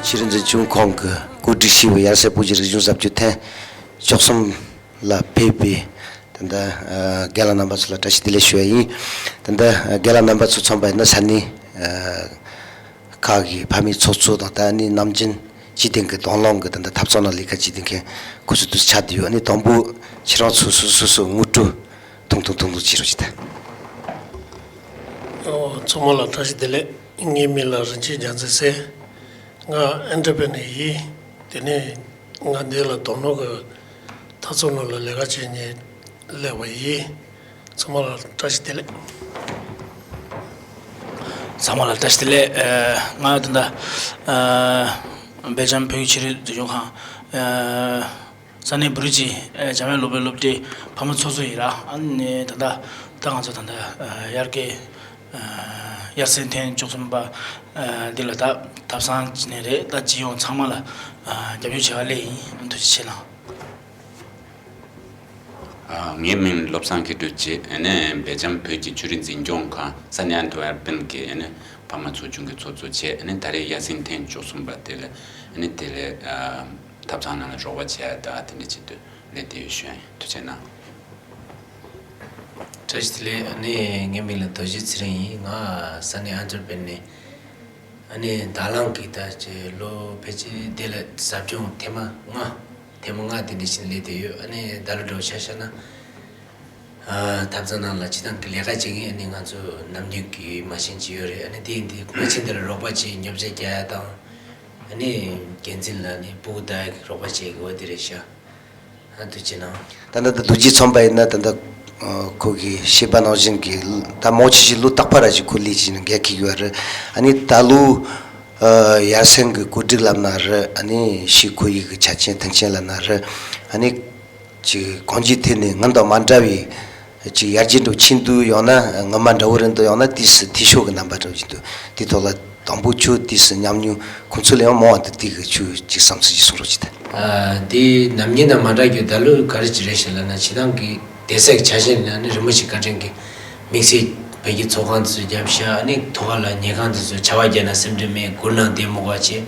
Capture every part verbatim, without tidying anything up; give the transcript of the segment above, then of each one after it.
ཆོས་རིག་འཛིན་སྐྱོང་ཁང་གི་གོ་སྒྲིག་ཞུས་པའི་ཡར་སའི་སྤོ་སྐྱིད་རིག་གཞུང་གཟབ་རྒྱས་ཐེངས་བཅུ་གསུམ་ལ་ཕེབས་པའི་ད་ལྟ་རྒན་ལགས་རྣམ་པ་ཚོ་ལ་བཀྲ་ཤིས་བདེ་ལེགས་ཞུ་བ་ཡིན། ད་ལྟ་རྒན་ལགས་རྣམ་པ་ཚོ་མཚོན་པ་ཡིན་ན་ས་གནས་ཁག་གི་ཕ་མའི་ཚོགས་གཙོ་དང་ད་ནི་ནམ་རྒྱུན་སྤྱི་བསྟན་གྱི་དང་བླངས་ཀྱི་ད་ལྟ་ཐབ་ཚང་ནང་ལས་ཀ་བྱེད་མཁན་ཁོ་ཚོ་དུས་ཆགས་བསྡད་ཡོད། ཨ་ནི་དང་པོ་ཁྱེད་རང་ཚོ་སོ་སོ་སོ་ངོ་སྤྲོད་ཐུང་ཐུང་ཐུང་ཐུང་བྱེད་རོགས་བྱེད་དང་། ཨོ། ཚང་མ་ལ་བཀྲ་ཤིས་བདེ་ལེགས། ངའི་མིང་ལ་རིན་ཆེན་རྒྱལ་མཚན་ཟེར། ང་ཨན་ཏྲ་པེ་ནེ་ཡིན། དེ་ནས་ང་འདི་ལ་དོ་སྣང་གི་ཐབ་ཚང་ནང་ལ་ལས་ཀ་བྱེད་མཁན་སླེབས་པ་ཡིན། ཚང་མ་ལ་བཀྲ་ཤིས་བདེ་ལེགས། ཚང་མ་ལ་བཀྲ་ཤིས་བདེ་ལེགས། ཨ། ང་ད་ལྟ་ཨ་སྦེལ་ཇམ་བོད་ཀྱི་ཆོས་རིག་འཛིན་སྐྱོང་ཁང་ཨ་ས་གནས་བུ་རི་གྱི་ཨ་འཇམ་དབྱངས་སློབ་གྲྭའི་སློབ་གྲྭའི་ཕ་མ་ཚོགས་གཙོ་ཡིན་ར། ཨ་ནི་ད་ལྟ་ད་ང་ཚོ་ད་ལྟ་ཨ་ཡར་རྒྱས་ཨ་ཡར་སེང་ཐེངས་བཅུ་གསུམ་པ་ཨ་འདི་ལ་ད་ཐབ་ཚང་བྱས་ནས་རེད། ད་སྤྱི་ཡོངས་ཚང་མ་ལ་ཨ་རྒྱབ་སྐྱོར་བྱེད་ག་སླེབས་ཡིན། ཐུགས་རྗེ་ཆེ་གནང་། ཨ། ངའི་མིང་བློ་བཟང་མཁས་གྲུབ་ཅེས། ཨ་ནི་སྦེལ་ཇམ་བོད་ཀྱི་ཆོས་རིག་འཛིན་སྐྱོང་ཁང་ས་གནས་ཨན་ཏི་ཝེར་པན་གྱི་ཨ་ནི་ཕ་མ་ཚོགས་ཆུང་གི་ཚོགས་གཙོ་བྱས། ཨ་ནི་ད་རེས་ཡར་སེང་ཐེངས་བཅུ་གསུམ་པ་དེ་ལ་ཨ་ནི་དེ་ལས་ཨ་ཐབ་ཚང་ནང་ལ་རོགས་པ་བྱས་ཡ་ད་དེ་འདྲ་བྱེད་དུས་སླེབས་བསྡད་ཡོད་ཞུ་ཡ་ཡིན། ཐུགས་རྗེ་གནང་། བཀྲ་ཤིས་བདེ་ལེགས། ཨ་ནི་ངའི་མིང་ལ་རྡོ་རྗེ་ཚེ་རིང་ཡིན། ང་ས་གནས་ཨན་ཏི་ཝེར་པན་ནས། ཨ་ནི་དང་བླངས་ཀྱི་ད་ཅིག་ལོ་ཕལ་ཆེར་དེ་ལ་ཟབ་སྦྱོང་ཐེངས་མ་ལྔ། ཐེངས་མ་ལྔ་དེ་འདྲ་ཞིག་སླེབས་བསྡད་ཡོད། ཨ་ནི་ད་ལོ་འདྲ་བོ་ཆ་བཞག་ན། ཨ། ཐབ་ཚང་ནང་ལ་སྤྱི་བཏང་གི་ལས་ཀ་བྱེད་མཁན་ཨ་ནི་ང་ཚོ་ནམ་རྒྱུན་གྱི་མ་བྱན་ཅིག་ཡོད་རེད། ཨ་ནི་དེ་ཡིན་དུས་མ་བྱན་དེ་ལ་རོགས་པ་བྱེད། ཉོ་ཆ་རྒྱག་ཡ་དང་། ཨ་ནི་འགན་འཛིན་ལ་ནི་སྤུ་གུ་ད་རོགས་པ་བྱེད་དགོས་པ་དེ་རེད་ཤག་ཨ། ཐུགས་རྗེ་གནང་། ད་ལྟ་ད་རྡོ་རྗེ་མཚོན་པ་ཡིན་ན་ད་ལྟ་ཨ་ཁོ་གིས་བཤད་པ་ནང་བཞིན་གྱི་ད་མང་ཆེ་ཞིག་ལོ་རྟག་པར་ར་ཞིག་ཁོ་ལས་ཀྱི་འགན་འཁྱེར་གྱི་ཡོད་རེད། ཨ་ནི་ད་ལོ་ཨ་ཡར་སེང་གི་གོ་སྒྲིག་ལབ་ན་རེད། ཨ་ནི་ཤིག་ཁོ་ཡིག་གི་ཆ་རྐྱེན་མཐུན་རྐྱེན་ལབ་ན་རེད། ཨ་ནི་ཅིག་གང་ཅིའི་ཐད་ནས་སྔོན་དང་མ་འདྲ་བའི་ཅིག་ཡར་རྒྱས་འགྲོ་ཕྱིན་དུས་ཡང་ན་སྔོན་མ་འདྲ་བོ་རེད་འདུག་ཡང་ན་དུས་སུ་འཐུས་ཤོར་གྱི་རྣམ་པ་འདྲ་བོ་ཅིག་འདུག་དེའི་ཐོག་ལ་དང་པོ་ཁྱོད་དུས་སུ་ཉམས་མྱོང་ཁོང་ཚོ་ལས་ཡང་མང་བ་འདུག་དེ་གི་ཁྱོད་ཅིག་བསམ་ཚུལ་ཅིག་གསུང་རོགས་གྱིས་དང་། ཨ། དེ་ནམ་རྒྱུན་དང་མ་འདྲ་རྒྱུ་ད་ལོ་ག་རེ་ཅིག་རེད་ཞེས་ལབ་ན་སྤྱི་བཏང་གི་བསྡད་སའི་ཆ་ཤས་ནི་ཨ་ནི་རིན་པོ་ཆེ་བཀའ་དྲིན་གྱིས་དམིགས་བསལ་བོད་ཀྱི་ཚོགས་ཁང་དེ་ཚོ་བརྒྱབ་ཤག་ཨ་ནི་ཐོག་ཁ་ལ་ཉལ་ཁང་དེ་ཚོ་བྱ་བ་བརྒྱབ་ན་སེམས་ཁྲལ་མེད། སྒུག་ན་བསྡད་མི་དགོས་པ་བྱས།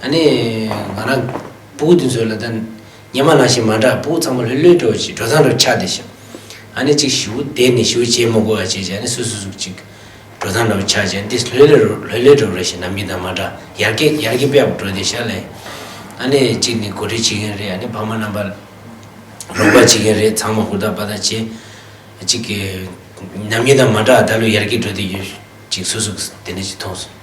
ཨ་ནི་ང་རང་སྤུ་གུ་དེ་ཚོ་ལ་ད་སྔོན་མ་ནང་བཞིན་མ་འདྲ། སྤུ་གུ་ཚང་མ་ལྷོད་ལྷོད་འགྲོ་བྱས་འགྲོ་སྟངས་འདྲ་ཆགས་བསྡད་ཤག་ཨ་ནི་ཅིག་ཞེ་པོ་བསྡད་ནས་ཞེ་པོ་བྱེད་མི་དགོས་པ་བྱས་བྱས། ཨ་ནི་སོ་སོ་སོ་ཅིག་འགྲོ་སྟངས་འདྲ་ཆགས་བྱས། འདི་ལྷོད་ལྷོད་འགྲོ་ལྷོད་ལྷོད་འགྲོ་རེད་ཤག་ནམ་རྒྱུན་དང་མ་འདྲ། ཡར་རྒྱས་ཡར་རྒྱས་དཔེ་ཡག་པོ་འགྲོ་བསྡད་ཤག་ལས། ཨ་ནི་གཅིག་ནི་གོ་སྒྲིག་བྱེད་མཁན་རེད། ཨ་ནི་ཕ་མ་རྣམ་པ་རོགས་པ་བྱེད་མཁན་རེད། ཚང་མ་ཧུར་ཐག་པ་ཐག་བྱས། གཅིག་གི་ནམ་རྒྱུན་དང་མ་འདྲ་ད་ལོ་ཡར་རྒྱས་འགྲོ་བསྡད་ཡོད། ཅིག་སོ་སོ་དེ་འདྲ་ཅིག་མཐོང་སོང་།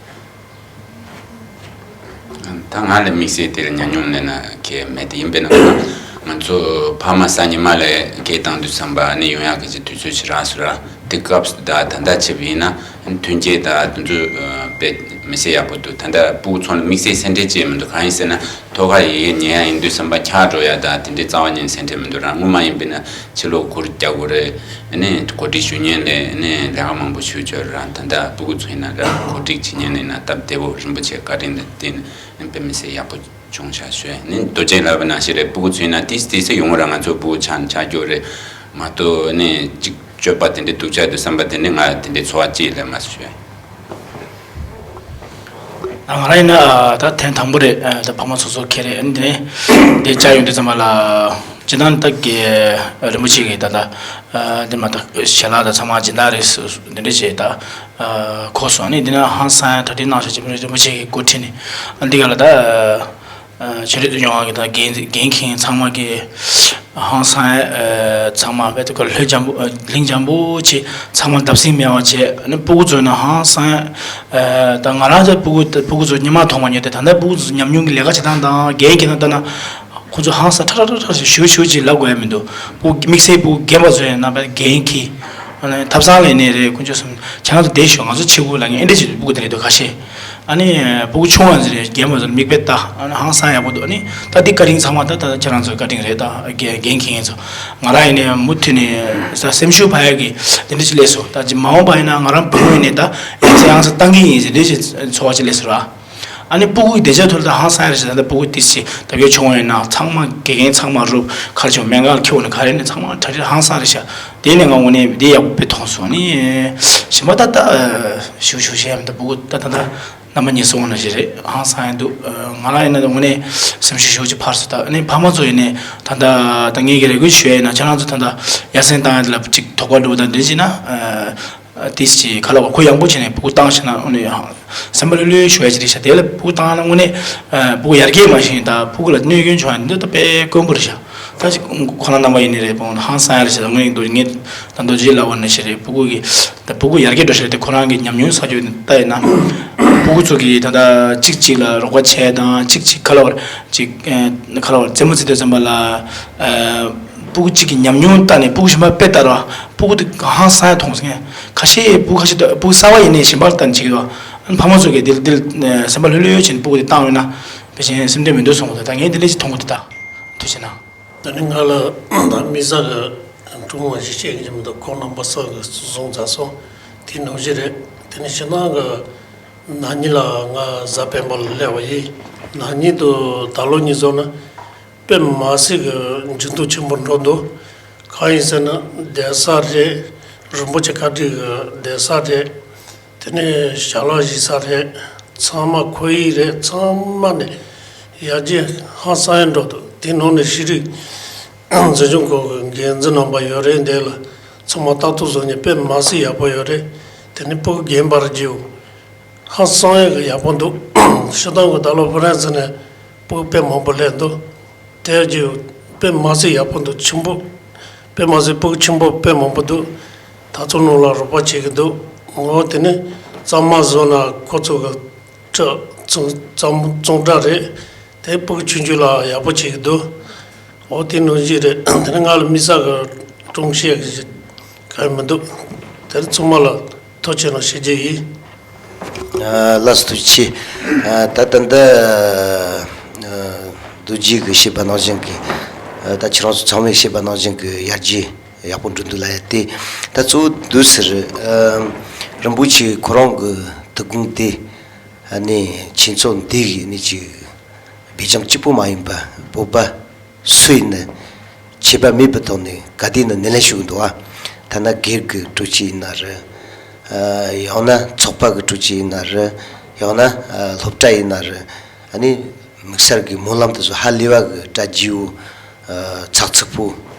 ད་ང་ལ་དམིགས་བསལ་དེར་ཉམས་མྱོང་ལེན་ན་གལ་མེད་དེ། ཡིན་པས་ན་ང་ང་ཚོ་ཕ་མ་ས་ཉི་མ་ལ་སྐད་བཏང་དུས་ཙམ་པ་ནི་ཡོང་ཡག་གི་ཅིག་དུས་ཚོད་ཅིག་རག་སོང་ར། དེ་སྐབས་སུ་ད་ད་ལྟ་བྱས་པ་ཡིན་ན་ཐོན་སྐྱེད་ད་དེ་ཚོ་དཔེ་མི་སྲིད་ཡག་པོ་འདུག་ད་ལྟ་སྤུ་གུ་ཚོ་ལ་དམིགས་བསལ་སེམས་ཁྲལ་ཅིག་མི་འདུག་གང་ཡིན་ཟེར་ན་ཐོག་ཁ་ཡི་གེ་ཉན་ཡག་ཡིན་དུས་ཙམ་པ་འཁྱག་འགྲོ་ཡག་ད་དེ་འདྲའི་རྩ་བ་ཉིད་ནས་སེམས་ཁྲལ་མི་འདུག་ར། སྔོན་མ་ཡིན་པས་ན་ཕྱི་ལོགས་གུར་རྒྱག་དགོས་རེད། ཨ་ནི་གོ་སྒྲིག་ཞུ་མཁན་ལས་ཨ་ནི་ལས་ཀ་མང་པོ་ཞུ་ཆོག་ར། ད་ལྟ་སྤུ་གུ་ཚོ་ཡིན་ན་ར་གོ་སྒྲིག་བྱེད་མཁན་ཡིན་ན་སྟབས་བདེ་པོ་རིན་པོ་ཆེ་བཀའ་དྲིན་ལ་བརྟེན་ནས་དཔེ་མི་སྲིད་ཡག་པོ་བྱུང་ཤག་ཞུ། ཨ་ནི་རྡོ་རྗེ་ལབ་པ་ནང་བཞིན་རེད། སྤུ་གུ་ཚོ་ཡིན་ན་ཏིས་ཏིས་སེ་ཡོང་ར། ང་ཚོ་སྤུ་གུ་ཆགས་ཆགས་རྒྱུ་རེད་མ་གཏོགས་ཨ་ནི་གཅིག་སྤྱོད་པ་དེ་འདྲའི་སྡུག་ཅག་འདུག་བསམ་པ་དེ་འདྲའི་ང་དེ་འདྲའི་ཚོར་བ་ཅིག་སླེབས་མ་སོང་ཞུ། ང་རང་ཡིན་ན་ད་ཐེངས་དང་པོ་རེད། ད་ཕ་མ་ཚོགས་གཙོ་འཁེལ་རེད། ཨ་ནི་དེ་ནས་འདི་བཅར་ཡོང་དུས་ཙམ་པ་ལ་སྤྱིར་བཏང་ད་གི་རིན་པོ་ཆེ་གི་ད་ལྟ་འདི་མ་ད་ཞལ་ལག་ད་ཚང་མ་སྦྱིན་བདག་རེད་འདི་འདྲ་བྱས་ད་གོ་སོང་། ཨ་ནི་འདི་ན་ཧང་སང་གྲ་སྒྲིག་གནང་ཤག་ཅེས་རིན་པོ་ཆེ་གི་འགོ་ཁྲིད་ནས་ཨ་འདི་ག་ལ་ད། ཆོས་རིག་ཡོང་བ་གི་ད་འགན་འགན་འཁྱེར་ཚང་མ་གི་ཧང་སང་ཚང་མ་བས་ད་ག་ལྷོད་འཇམ་པོ་ལྷིང་འཇམ་པོ་བྱས། ཚང་མ་བརྡབ་གསིག་མེད་པ་བྱས། ཨ་ནི་སྤུ་གུ་ཚོ་ན་ཧང་སང་ད་ང་རང་ཚོ་སྤུ་གུ་སྤུ་གུ་ཚོ་སྔོན་མ་མཐོང་མ་མྱོང་། དེ་ད་ལྟ་སྤུ་གུ་ཚོ་ཉམས་མྱོང་གི་ལས་ཀ་བྱེད་སྟངས་དང་འགན་འཁྱེར་སྟངས་ལྟ་ན་ཁོ་ཚོ་ཧང་སང་ཁྲ་ཁྲ་ཁྲ་ཁྲ་ཞིག་ཞུ་ཞུ་ཅིག་ལབ་དགོས་ཡ་མི་འདུག་སྤུ་གུ་དམིགས་བསལ་སྤུ་གུ་རྒན་པ་ཚོ་ཡིན་ན་བས་འགན་འཁྱེར། ཨ་ནི་ཐབ་ཚང་ལ་ཡིན་ནའི་རེད། དཀོན་མཆོག་གསུམ་ཁྱེད་རང་ཚོ་བསྡད་ཤོག་ང་ཚོ་ཕྱི་གུ་ལ་ངས་ཨེ་འདྲ་ཞིག་སྤུ་གུ་དེ་རེད་འདུག་ཁ་ཤས། ཨ་ནི་སྤུ་གུ་ཆུང་བ་ཚོ་རེད། རྒན་པ་ཚོ་མིག་དཔེ་ལྟ། ཨ་ནི་ཧང་སང་ཡག་པོ་འདུག་ཨ་ནི་ད་འདི་བཀའ་དྲིན་ཚང་མ་ད་ད་ཁྱེད་རང་ཚོའི་བཀའ་དྲིན་རེད། ད་འགན་འགན་འཁྱེར་མཁན་ཚོ་ང་རང་ཡིན་ནའི་མུ་མཐུད་ནས་ས་སེམས་ཤུགས་འཕར་ཡག་གི་དེ་འདྲ་ཞིག་སླེབས་སོང་། ད་ཅི་མ་འོངས་པ་ཡིན་ན་ང་རང་བུ་མོ་ཡིན་ནའི་ད་ཨེ་ཙི་ཧང་སང་བཏང་གི་ཡིན་ཟེར་འདྲ་ཞིག་ཚོར་བ་ཅིག་སླེབས་སོང་ར། ཨ་ནི་སྤུ་གུ་གི་བདེ་འཇགས་ཐོག་ལ་ད་ཧང་སང་རེད་ཟེར། ད་སྤུ་གུ་ཏི་སི་ད་གའི་ཆུང་བ་ཡིན་ན་ཚང་མ་དགེ་རྒན་ཚང་མ་རུབ་ཁར་ཆུང་སྨན་ཁང་ཁྱེར་ནས་ག་རེ་ནས་ཚང་མ་གྲ་སྒྲིག་ཧང་སང་རེད་ཤག་དེ་ནས་ང་དངོས་གནས་འདི་ཡག་པོ་དཔེ་མཐོང་སོང་། ཨ་ནི་གཞན་པ་ད་ད་ཞུ་ཞུ་བཤད་ཡ་མི་འདུག་སྤུ་གུ་ད་ད་ད་ རྣམ་པ་གཉིས་གསུངས་ནང་བཞིན་རེད། ཧང་སང་ཡ་འདུག་ཨ། ང་རང་ཡིན་ན་དངོས་གནས་སེམས་ཤུགས་ཞེ་པོ་ཅིག་འཕར་སོང་། ད་ཨ་ནི་ཕ་མ་ཚོ་ཡིན་ནའི་ད་ལྟ་ད་ངེད་ཀྱི་རེ་སྐུལ་ཞུ་ཡ་ཡིན་ན། ཁྱེད་རང་ཚོ་ད་ལྟ་ཡར་སེང་བཏང་ཡ་དེ་ལ་ཅིག་དོགས་པ་འགྲོ་དང་འདི་བྱས་ན། ཨ། ཨ། དེ་ཅིག་ག་ལ་བ་ཁོ་ཡང་པོ་བྱས་ནས་ཕྲུ་གུ་བཏང་ཤེ་ན། ཨ་ནི་སེམས་པ་ལྷོད་ལྷོད་ཞུ་ཡ་ཅིག་རེད་ཤག་དེ་ལ་ཕྲུ་གུ་བཏང་ན་དངོས་གནས། ཨ། ཕྲུ་གུ་ཡར་རྒྱས་མ་ཤེས་ད་ཕྲུ་གུ་ལ་གནོད་སྐྱོན་བྱུང་ཡ་འདི་ད་དཔེ་དཀོན་པོ་རེད་ཤག་ད་ཅིག་ཁོ་རང་རྣམ་པ་ཡིན་ནི་རེད། ཧང་སང་ཡ་རེད་ཤག་ད་དངོས་གནས་འདུག་ངས་ད་རྡོ་རྗེ་ལབ་པ་ནང་བཞིན་རེད། ཕྲུ་གུ་གི་ད་ཕྲུ་གུ་ཡར་རྒྱས་འགྲོ་ཤེས་རེད་དེ། ཁོ་རང་གི་ཉམས་མྱོང་ས་ཆ་ནས་ལྟ་ཡིན་ན། ཕྲུ་གུ་ཚོ་གིས་ད་ལྟ་གཅིག་གཅིག་ལ་རོགས་པ་བྱས་དང་། གཅིག་གཅིག་ག་ལ་བར་ཅིག་ཨ། ག་ལ་བར་རྩེད་མོ་རྩེ་དུས་ཙམ་པ་ལ། ཨ། ཕྲུ་གུ་གཅིག་གི་ཉམས་མྱོང་ལྟ་ནས་ཕྲུ་གུ་གཞན་པ་དཔེ་ལྟ་ར། ཕྲུ་གུ་དེ་ཧང་སང་ཡ་མཐོང་སོང་ངས། ཁ་ཤས་ཕྲུ་གུ་ཁ་ཤས་དེ་ཕྲུ་གུ་གསར་པ་ཡིན་ནའི་གཞན་པ་ལ་ལྟ་ནས་བྱེད་ཀྱི་འདུག་ཨ་ནི་ཕ་མ་ཚོ་གིས་དེ་ལ་དེ་ལ་སེམས་པ་ལྷོད་ལྷོད་བྱས་ནས་ཕྲུ་གུ་དེ་བཏང་ཡོད་ན་དཔེ་ཅན་སེམས་ཁྲལ་མི་འདུག་བསམ་གྱི་འདུག་ད་ངས་དེ་འདྲ་ཅིག་མཐོང་གི་འདུག་ད་ཐུགས་རྗེ་གནང་། ད་ནི་ང་ལ་ད་དམིགས་བསལ་གྱི་ཀྲུང་དབྱང་ཞིག་བཤད་ཀྱི་མི་འདུག་ཁོང་རྣམ་པ་ཚོ་གིས་གསུངས་ཚར་སོང་། དེ་ནང་བཞིན་རེད། དེ་ནི་ཕྱི་ནང་གི་ན་ནིང་ལ་ང་གཟའ་སྤེན་པ་ལ་སླེབས་པ་ཡིན། ན་ནིང་དང་ད་ལོ་གཉིས་ཚོ་ནི་དཔེ་མ་སྲིད་ཀྱི་འགྱུར་ལྡོག་ཆེན་པོ་འགྲོ་འདུག་གང་ཡིན་ཟེར་ན་གདན་ས་རེད། རིན་པོ་ཆེ་བཀའ་དྲིན་གྱི་གདན་ས་རེད། དེ་ནས་ཞལ་ལག་བཞེས་ས་རེད། ཚང་མ་ཁོར་ཡུག་རེད། ཚང་མ་ནས་ཡར་རྒྱས་ཧང་སང་ཡ་འགྲོ་འདུག་དེ་ནང་ནས་ཤེས་རིག་འཛིན་སྐྱོང་ཁང་གི་འགན་འཛིན་རྣམ་པ་ཡོད་རེད། འདི་ལ་ཚང་མ་ལྟ་རྟོག་བཟོ་མཁན་དཔེ་མ་སྲིད་ཡག་པོ་ཡོད་རེད། དེ་ནས་ཕྲུ་གུ་རྒན་པར་བརྗེའོ། ཧང་སང་ཡ་གི་ཡག་པོ་འདུག་སྤྱིར་བཏང་གི་ད་ལོ་ཧྥ་རན་སི་ནས་ཕྲུ་གུ་དཔེ་མང་པོ་སླེབས་འདུག་དེ་རྗེས་དཔེ་མ་སྲིད་ཡག་པོ་འདུག་ཆེན་པོ། དཔེ་མ་སྲིད་ཕྲུ་གུ་ཆེན་པོ་དཔེ་མང་པོ་འདུག་ད་ཚོ་ནང་ལ་རོགས་པ་བྱེད་ཀྱི་འདུག་འོ་དེ་ནི་གཙང་མ་བཟོ་ན་ཁོ་ཚོ་གི་ཁྲི་གཙང་གཙང་སྦྲ་རེད། དེ་ཕྲུ་གུ་ཆུང་ཆུང་ལ་ཡག་པོ་བྱེད་ཀྱི་འདུག་འོ་དེ་ནང་བཞིན་རེད། དེ་ནི་ང་ལ་དམིགས་བསལ་གྱི་ཀྲུང་བཤད་ཀྱི་གང་ཡང་མི་འདུག་དེ་ཚང་མ་ལ་ཐུགས་རྗེ་གནང་ཞུ་རྒྱུ་ཡིན། ཨ། ལགས་སོ། ཐུགས་རྗེ་ཆེ། ཨ། ད་ད་ལྟ་ཨ་རྡོ་རྗེ་གིས་བཤད་པ་ནང་བཞིན་གྱི། ཨ། ད་ཁྱེད་རང་ཚོ་ཚང་མས་བཤད་པ་ནང་བཞིན་གྱི་ཡར་རྒྱས་ཡག་པོ་འགྲོ་འདུག་ལབ་ཡ་དེ། ད་གཙོ་བོ་འདུག་ཟེར། ཨ། རིན་པོ་ཆེ་ཁོ་རང་གི་ཐུགས་དགོངས་དེ། ཨ་ནི་ཁྱེད་ཚོ་འདི་གི་ནི་ཅིག་སྦས་བྱམས་གཅིག་པུ་མ་ཡིན་པ་བོད་པ་སུ་ཡིན་ན་ཁྱད་པར་མེད་པའི་ཐོག་ནས་ག་དུས་ཡིན་ན་སྣེ་ལེན་ཞུ་གི་འདུག་ཨ། ཐ་ན་སྒེར་གྱི་སྤྲོ་སྐྱིད་ཡིན་ན་རེད། ཨ། ཡང་ན་ཚོགས་པ་གི་སྤྲོ་སྐྱིད་ཡིན་ན་རེད། ཡང་ན་ཨ་སློབ་གྲྭ་ཡིན་ན་རེད། ཨ་ནི་དམིགས་བསལ་གྱི་སྨོན་ལམ་དེ་ཚོ་ཧ་ལས་པ་གི་གྲ་རྒྱས་པོ། ཨ། ཚགས་ཚུད་པོ།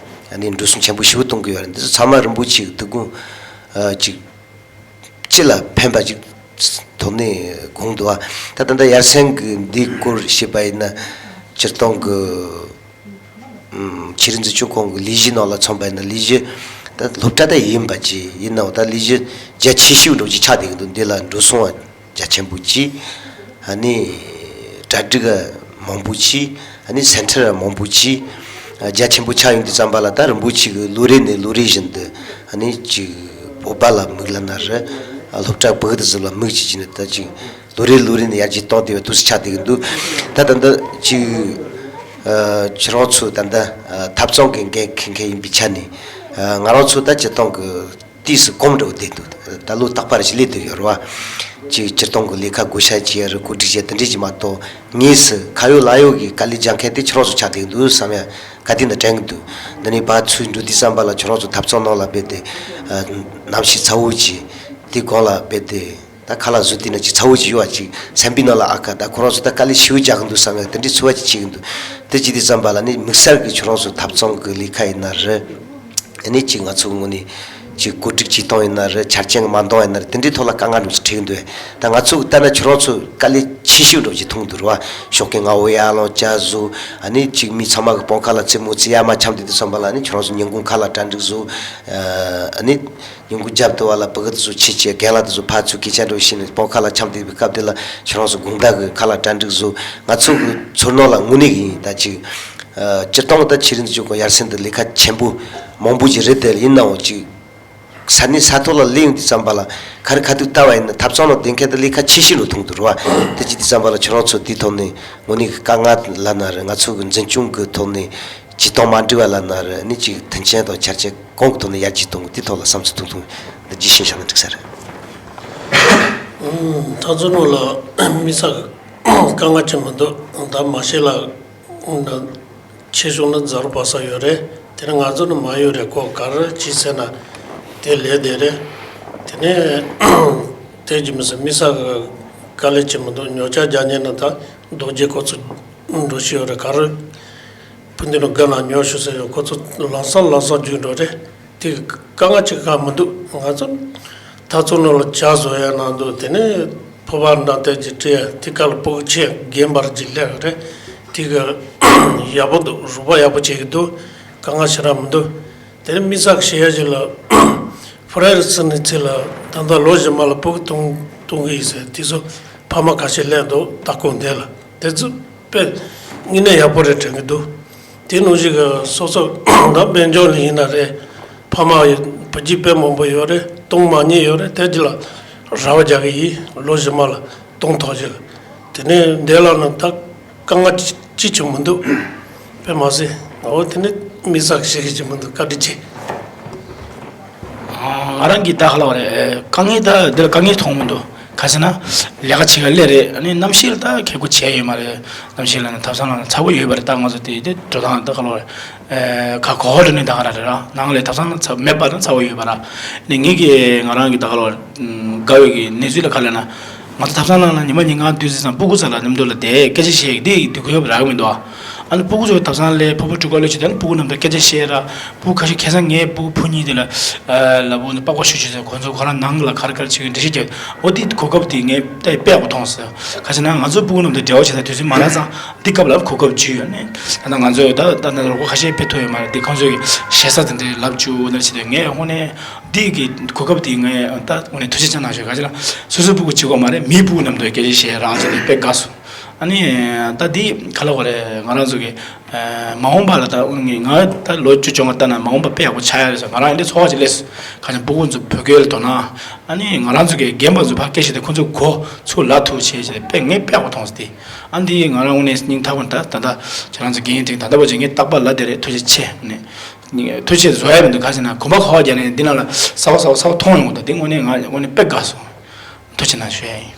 ཨ་ནི་འགྲོ་སོང་ཆེན་པོ་ཞེ་པོ་གཏོང་གི་ཡོད་རེད། འདི་ཚོ་ཚང་མ་རིན་པོ་ཆེ་གི་ཐུགས་དགོངས་ཨ་ཅིག་སྤྱི་ལ་ཕན་པ་ཅིག་ཐོག་ནས་དགོངས་འདུག་ཨ། ད་ད་ལྟ་ཡར་སེང་གི་འདིའི་སྐོར་བཤད་པ་ཡིན་ན། སྤྱིར་བཏང་གི་ཨུམ་ཆོས་རིག་འཛིན་སྐྱོང་ཁང་གི་ལས་གཞི་ནང་ལ་མཚོན་པ་ཡིན་ན། ལས་གཞི་ད་སློབ་གྲྭ་ད་ཡིན་པ་ཅིག་ཡིན་ནའང་ད་ལས་གཞི་རྒྱ་ཆེ་ཤོས་འདྲ་བོ་ཅིག་ཆགས་བསྡད་ཀྱི་འདུག་འདི་ལ་འགྲོ་སོང་བ་རྒྱ་ཆེན་པོ་གཅིག་ཨ་ནི་གྲ་སྒྲིག་མང་པོ་གཅིག་ཨ་ནི་སེན་ཊར་མང་པོ་གཅིག་རྒྱ་ཆེན་པོ་ཆགས་ཡོང་དུས་ཙམ་པ་ལ། ད་རིན་པོ་ཆེ་གིས་ལོ་རེ་ནས་ལོ་རེ་བཞིན་དུ་ཨ་ནི་ཅིག་བོད་པ་ལ་དམིགས་ལབ་ན་རེད། སློབ་གྲྭ་བོད་དུ་ཟིག་ལ་དམིགས་བྱས་བྱས་ནས་ད་ཅིག་ལོ་རེ་ལོ་རེ་ནས་ཡར་རྒྱས་གཏོང་བསྡད་པའི་དུས་སུ་ཆགས་བསྡད་ཀྱི་འདུག་ད་ད་ལྟ་ཅིག་ཨ་ཁྱེད་རང་ཚོ་ད་ལྟ་ཨ་ཐབ་ཚང་གི་འགན་འཁུར་མཁན་ཡིན་པའི་ཆ་ནས། ཨ་ང་རང་ཚོ་ད་སྤྱིར་བཏང་གི་དུས་སུ་གོམ་འགྲོ་བསྡད་འདུག་ད་ལོ་རྟག་པར་ཞིག་སླེབས་བསྡད་ཡོད་རེད་བ། ཅིག་སྤྱིར་བཏང་གི་ལས་ཀ་བགོ་བཤའ་བྱེད་ཡ་རེད། གོ་སྒྲིག་བྱེད་ཡ་དེ་འདྲས་ཅིག་མ་གཏོགས། དངོས་སུ་ཁ་ཡོད་ལག་ཡོད་ཀྱི་དཀའ་ལས་རྒྱག་མཁན་དེ་ཁྱེད་རང་ཚོ་ཆགས་བསྡད་འདུག་བསམ་ཡ་ག་དུས་ན་དྲན་གྱི་འདུག་འདི་ནས་ཕར་ཚུར་འགྲོ་དུས་ཙམ་པ་ལ་ཁྱེད་རང་ཚོ་ཐབ་ཚང་ནང་ལ་རྦད་དེ་ཨ་གནམ་གཤིས་ཚ་བོ་ཅིག་དེ་གོང་ལ་རྦད་དེ། ད་ཁ་ལག་བཟོས་དུས་ན་ཅིག་ཚ་བོ་ཅིག་ཡོད་པ་ཅིག་སེམས་པའི་ནང་ལ། ཨ་ཁ་ད་ཁོ་རང་ཚོ་ད་དཀའ་ལས་ཞེ་པོ་རྒྱག་གི་འདུག་བསམ་ཡ་དེ་འདྲའི་ཚོར་བ་ཅིག་བྱེད་ཀྱི་འདུག་དེ་བྱེད་དུས་ཙམ་པ་ལ་ནི་དམིགས་བསལ་གྱི་ཁྱེད་རང་ཚོ་ཐབ་ཚང་གི་ལས་ཀ་ཡིན་ན་རེད། ཨ་ནི་ཅིག་ང་ཚོ་ངོས་ནས་ཅིག་བཀོད་སྒྲིག་བྱེད་སྟངས་ཡིན་ན་རེད། ཆ་རྐྱེན་གྱི་མ་འདང་ཡིན་ན་རེད། དེ་འདྲའི་ཐོག་ལ་དཀའ་ངལ་འདྲ་བོ་ཅིག་འཕྲད་ཀྱི་འདུག་ད་ང་ཚོ་གི་ལྟ་ན་ཁྱེད་རང་ཚོ་དཀའ་ལས་ཆེ་ཤོས་འདྲ་བོ་ཅིག་མཐོང་གི་འདུག་རེད་བ། ཞོགས་ཀས་སྔ་པོ་ཡར་ལངས་ཇ་བཟོ། ཨ་ནི་ཅིག་མི་ཚང་མ་གི་སྤང་ཁ་ལ་རྩེད་མོ་རྩེ་ཡ་མ་འཁྱམས་བསྡད་དུས་ཙམ་པ་ལ་ནི་ཁྱེད་རང་ཚོ་ཉིན་གུང་ཁ་ལག་གྲ་སྒྲིག་བཟོ། ཨ་ནི། ཉིན་གུང་རྒྱབ་དུ་བ་ལ་ཕྲུ་གུ་དེ་ཚོ་ཁྱེར་བྱས་རྒན་ལགས་དེ་ཚོ་ཕར་ཚུར་སྐད་ཆ་འདྲ་བོ་བཤད་ནས་སྤང་ཁ་ལ་འཁྱམས་བསྡད་པའི་སྐབས་དེ་ལ་ཁྱེད་རང་ཚོ་དགོང་དག་གི་ཁ་ལག་གྲ་སྒྲིག་བཟོ། ང་ཚོ་གི་ཚོར་སྣང་ལ་དངོས་གནས་ཡིན་ད་ཅིག་ཨ་སྤྱིར་བཏང་ད་ཆོས་རིག་འཛིན་སྐྱོང་ཁང་ཡར་སེང་དུ་ལས་ཀ་ཆེན་པོ་མང་པོ་ཅིག་རེད་དེ། ཡིན་ནའང་ཅིག་ས་གནས་ས་ཐོག་ལ་སླེབས་ཡོང་དུས་ཙམ་པ་ལ་ག་རེ་ག་དུས་ལྟ་བ་ཡིན་ན་ཐབ་ཚང་ནང་བསྡད་མཁན་དེ་ལས་ཀ་ཆེ་ཤོས་ལ་མཐོང་གི་འདུག་རེད་བ། དེ་བྱེད་དུས་ཙམ་པ་ལ་ཁྱེད་རང་ཚོ་དེའི་ཐོག་ནས་དངོས་གནས་ཀྱི་དཀའ་ངལ་ལབ་ན་རེད། ང་ཚོ་གི་འཛིན་སྐྱོང་གི་ཐོག་ནས། བྱེད་སྟངས་མ་འགྲིག་པ་ལབ་ན་རེད། ཨ་ནི་ཅིག་མཐུན་རྐྱེན་དང་ཆ་རྐྱེན་གང་གི་ཐོག་ནས་ཡར་རྒྱས་གཏོང་དགོས་དེ་ཐོག་ལ་བསམ་ཚུལ་ཐུང་ཐུང་འདི་རྒྱས་བཤད་བཞག་ན་འགྲིག་ས་རེད། ཨུམ། ད་ཚོ་ནང་ལ་དམིགས་བསལ་དཀའ་ངལ་ཅིག་མི་འདུག་ད་མ་ཤེས་ལ་ཆེ་ཆུང་ནི་ཛ་རུ་པ་ས་ཡོད་རེད། དེ་ནི་ང་ཚོ་ནི་མ་ཡོད་རེད། ཁོ་ག་རེ་བྱས་ཟེར་ན་དེ་ལས་དེ་རེད། དེ་ནས་དེ་ཅི་མི་ཟེར་དམིགས་བསལ་གི་དཀའ་ལས་ཅི་མི་འདུག་ཉོ་ཆ་རྒྱག་ཉེན་ན་ད་རྡོ་རྗེ་ཁོ་ཚོ་འགྲོ་ཤི་ཡོད་རེད། ག་རེ་ཕུ་འདི་ནོ་དགའ་ན་ཉོ་ཤོག་ཟེར་ཡོད། ཁོ་ཚོ་ལམ་སང་ལམ་སང་རྒྱུག་འགྲོ་རེད། དེ་དཀའ་ངལ་ཅིག་ག་མི་འདུག་ང་ཚོ་ད་ཚོ་ནོ་ལ་ཇ་བཟོ་ཡ་ན་འདུག་དེ་ནས་ཕོ་བ་འདྲ་དེ་ཅིག་སྤྲད་ཡ་དེ་ག་ལ་ཕྲུ་གུ་ཆེ་རྒན་པར་ཅིག་སླེབས་རེད། དེ་གི་ཡག་པོ་འདུག་རོགས་པ་ཡག་པོ་བྱེད་ཀྱི་འདུག་དཀའ་ངལ་ཞེ་དྲག་མི་འདུག་དེ་ནས་དམིགས་བསལ་བཤད་ཡ་ཅིག་ལ་ཕ་ར་རི་སི་ནི་ཚེ་ལ་ད་ལྟ་ལོ་བཞི་མ་ལ་ཕྲུ་གུ་གཏོང་གཏོང་གི་ཡིན་ཟེར། དེ་ཚོ་ཕ་མ་ཁ་ཤས་སླེབས་འདུག་ད་ཁོང་དེ་ལ་དེ་ཚོ་དཔེ་དངོས་གནས་ཡག་པོ་རེད་དྲན་གྱི་འདུག་དེ་ནང་བཞིན་གྱི་སོ་སོ་ད་དཔལ་འབྱོར་ལ་ཡིན་ན་རེད། ཕ་མ་ཡི་བུ་རྒྱུད་དཔེ་མང་པོ་ཡོད་རེད། གཏོང་མ་མྱོང་ཡོད་རེད། དེ་རྒྱུ་ལ་ར་བ་རྒྱག་གི་ཡིན། ལོ་བཞི་མ་ལ་གཏོང་ཐག་ཆོད། དེ་ནས་འདས་ལ་ནི་ད་དཀའ་ངལ་ཅི་ཅི་ཅིག་མི་འདུག་དཔེ་མ་ཟད་འོ་དེ་ནས་དམིགས་བསལ་བཤད་གི་ཅིག་མི་འདུག་བཀའ་དྲིན་ཆེ། ང་རང་གིས་ད་ག་ལ་བ་རེད། དཀའ་ངལ་ད་འདི་ལ་དཀའ་ངལ་མཐོང་མི་འདུག་ག་ཟེར་ན་ལས་ཀ་བྱེད་ག་སླེབས་རེད། ཨ་ནི་གནམ་གཤིས་ལ་ད་ཁེ་གོ་བྱས་ཡོད་མ་རེད། གནམ་གཤིས་ལ་ནི་ཐབ་ཚང་ལ་ཚ་པོ་ཡོད་པ་རེད། ད་ང་ཚོ་དེ་དེ་འགྲོ་སྟངས་ད་ག་ལ་བ་རེད། ཁ་གོ་ཧོ་འགྲོ་ནི་ད་ག་ར་རེད་ར། ནང་ལ་ཐབ་ཚང་ལ་ཚ་མེད་པ་དང་ཚ་པོ་ཡོད་པ་ར། ནི་ངེད་ཀྱི་ང་རང་གི་ད་ག་ལ་བ་རེད། དགའ་བའི་གི་གནས་ཚུལ་ལ་ག་ལ་ན། ང་ཚོ་ཐབ་ཚང་ནང་ལ་ཉི་མ་ཉིན་གང་དུས་ཚོད་ཙམ་སྤུ་གུ་ཚོ་ལ་མཉམ་དུ་ལ་བསྡད་སྐད་ཆ་བཤད་ཀྱི་འདི་དུས་གོ་སྐབས་རག་གི་མི་འདུག་ཨ་ནི་སྤུ་གུ་ཚོ་ཐབ་ཚང་ལ་ཕྲུ་གུ་ཕྲུ་གུ་ལོ་ཆེ་དེ་ནི་སྤུ་གུ་རྣམས་དང་སྐད་ཆ་བཤད་ར། སྤུ་གུ་ཁ་ཤས་ཁ་སང་ངའི་སྤུ་གུ་ཕུ་གཉིས་དེ་ལ་ལ་བུ་ནི་པགས་པ་ཤུ་ཤུ་ཟེར། ཁོ་ཚོ་ཁོ་རང་ནང་ལ་ག་རེ་ག་རེ་བྱེད་ཀྱི་འདྲི་གཞི་རྒྱབ། འོ་དེ་གོ་སྐབས་དེ་ངས་ད་དཔེ་ཡག་པོ་མཐོང་ཟེར། ག་ཟེར་ན་ང་ཚོ་སྤུ་གུ་རྣམས་དང་འབྲེལ་བ་བྱེད་ས་དུས་ཚོད་མ་རག་ཙང་འདི་སྐབས་ལ་གོ་སྐབས་བྱུང་ཡོད་ནས། ད་ལྟ་ང་ཚོས་ད་ད་ལྟ་རོགས་པ་ཁ་ཤས་ཕེབས་ཐུབ་ཡོད་མ་རེད། འདི་ཁོང་ཚོས་ཞེ་ས་དེ་འདྲའི་ལབ་བཅུག་ན་ཆེད་དུ་ངས་དངོས་གནས། འདི་གི་གོ་སྐབས་འདི་ངས་ད་དངོས་གནས་ཐུགས་རྗེ་ཆེ་གནང་ཞུ། ག་ཅི་ལ་སོ་སོའི་སྤུ་གུ་གཅིག་པོ་མ་རེད། མིའི་སྤུ་གུ་རྣམས་དང་སྐད་ཆ་བཤད་རང་བྱས་ཏེ་དཔེ་དགའ་སོང་། ཨ་ནི་ད་འདི་ག་ལ་བ་རེད། ང་རང་ཚོ་གི་མ་འོངས་པ་ལ་ད་དངོས་གནས་ང་ད་ལོ་བཅུ་བཅོ་ལྔ་ལྟ་ན་མ་འོངས་པ་དཔེ་ཡག་པོ་ཆགས་ཡ་རེད་ཟེར། ང་རང་འདི་ཚོར་བ་ཅིག་སླེབས་སོང་། ག་ཅི་སྤུ་གུ་ཚོ་བོད་སྐད་ལ་དོ་སྣང་། ཨ་ནི་ང་རང་ཚོ་གི་རྒན་པ་ཚོ་ཕར་སྐད་བཤད་དེ་ཁོ་ཚོ་གོ་ཚུར་ལབ་ཐུབ་བྱས་བྱས་དཔེ་ངས་དཔེ་ཡག་པོ་མཐོང་སོང་། དེ་ཨ་འདི་ང་རང་དངོས་གནས་སྙིང་ཐག་པ་ནས་ད་ད་ད་ཁྱེད་རང་ཚོ་དགེ་རྒན་དེ་ད་ལྟ་བ་ཅིག་ངས་རྟག་པར་ལབ་བསྡད་རེད། ཐུགས་རྗེ་ཆེ་ནས། ཐུགས་རྗེ་བཟོ་ཡ་མི་འདུག་ག་ཟེར་ན་གོམ་པ་ག་བ་རྒྱག་ནས་འདི་ནང་ལ་གསར་པ་གསར་པ་གསར་པ་མཐོང་ཡོང་གི་འདུག་དེ་དངོས་གནས་ང་དངོས་གནས་དཔེ་དགའ་སོང་། ཐུགས་རྗེ་གནང་ཞུ་ཡ་ཡིན།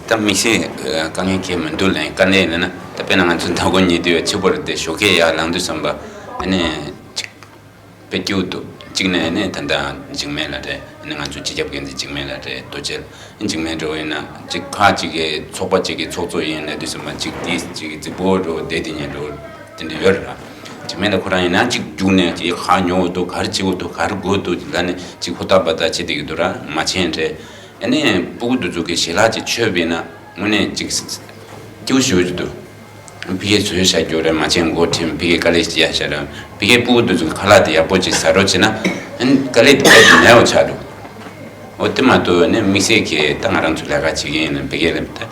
ད་དམིགས་བསལ་དཀའ་ངལ་གང་མི་འདུག་ལན་དཀའ་ལས་ལབ་ན་ད་དཔེར་ན་ང་ཚོ་མདང་དགོང་ཉལ་དུས་ཕྱི་པོ་རེད་དེ་ཞོགས་ཀས་ཡར་ལངས་དུས་ཙམ་པ་ཨ་ནི་ཅིག་དཔེ་སྐྱིད་པོ་འདུག་གཅིག་ནས་ནི་ད་ལྟ་འཇིགས་མེད་ལགས་རེད། ནི་ང་ཚོ་སྤྱི་ཁྱབ་འགན་འཛིན་འཇིགས་མེད་ལགས་རེད། རྡོ་རྗེ་འཇིགས་མེད་འགྲོ་ཡིན་ན་གཅིག་ཁག་གཅིག་གི་ཚོགས་པ་གཅིག་གི་ཚོགས་གཙོ་ཡིན་ན་དུས་ཙམ་པ་གཅིག་དེ་གཅིག་གི་རྫིག་པོ་འགྲོ་བསྡད་དེ་ཉན་འགྲོ་དེ་འདྲ་ཡོད་རེད་ལ། འཇིགས་མེད་ལགས་ཁོ་རང་ཡིན་ན་གཅིག་རྒྱུགས་ནས་གཅིག་ཁག་ཉོ་འདུག་ག་རེ་བྱེད་དགོས་འདུག་ག་རེ་དགོས་འདུག་ལ་ནི་གཅིག་ཧུར་ཐག་འབད་ཐག་བྱེད་བསྡད་ཀྱི་འདུག་ར། མ་བྱན་རེད། ཨ་ནི་སྤུ་གུ་འདི་ཚོ་གི་ཞལ་ལག་ཅིག་མཆོད་པས་ན་དངོས་གནས་ཅིག་སྐྱིད་པོ་ཞེ་པོ་ཅིག་འདུག་ཕ་གིར་བཟོས་བཞག་རྒྱུ་རེད། མ་བྱན་མགོ་ཁྲིད་ཕ་གིར་དཀའ་ལས་ཤིག་རྒྱག་བཞག་རེད། ཕ་གིར་སྤུ་གུ་འདི་ཚོ་གི་ཁ་ལག་དེ་ཡག་པོ་ཅིག་ཟ་རོགས་བྱས་ན་ཨ་ནི་དཀའ་ལས་དེ་རྦད་དེ་མེད་པ་ཆགས་འདུག་འོ་དེ་མ་གཏོགས་ནི་དམིགས་བསལ་གྱི་ད་ང་རང་ཚོ་ལས་ཀ་བྱེད་ཀྱི་ཡིན་ན་ཕ་གིར་ལ་ད་བྱེད་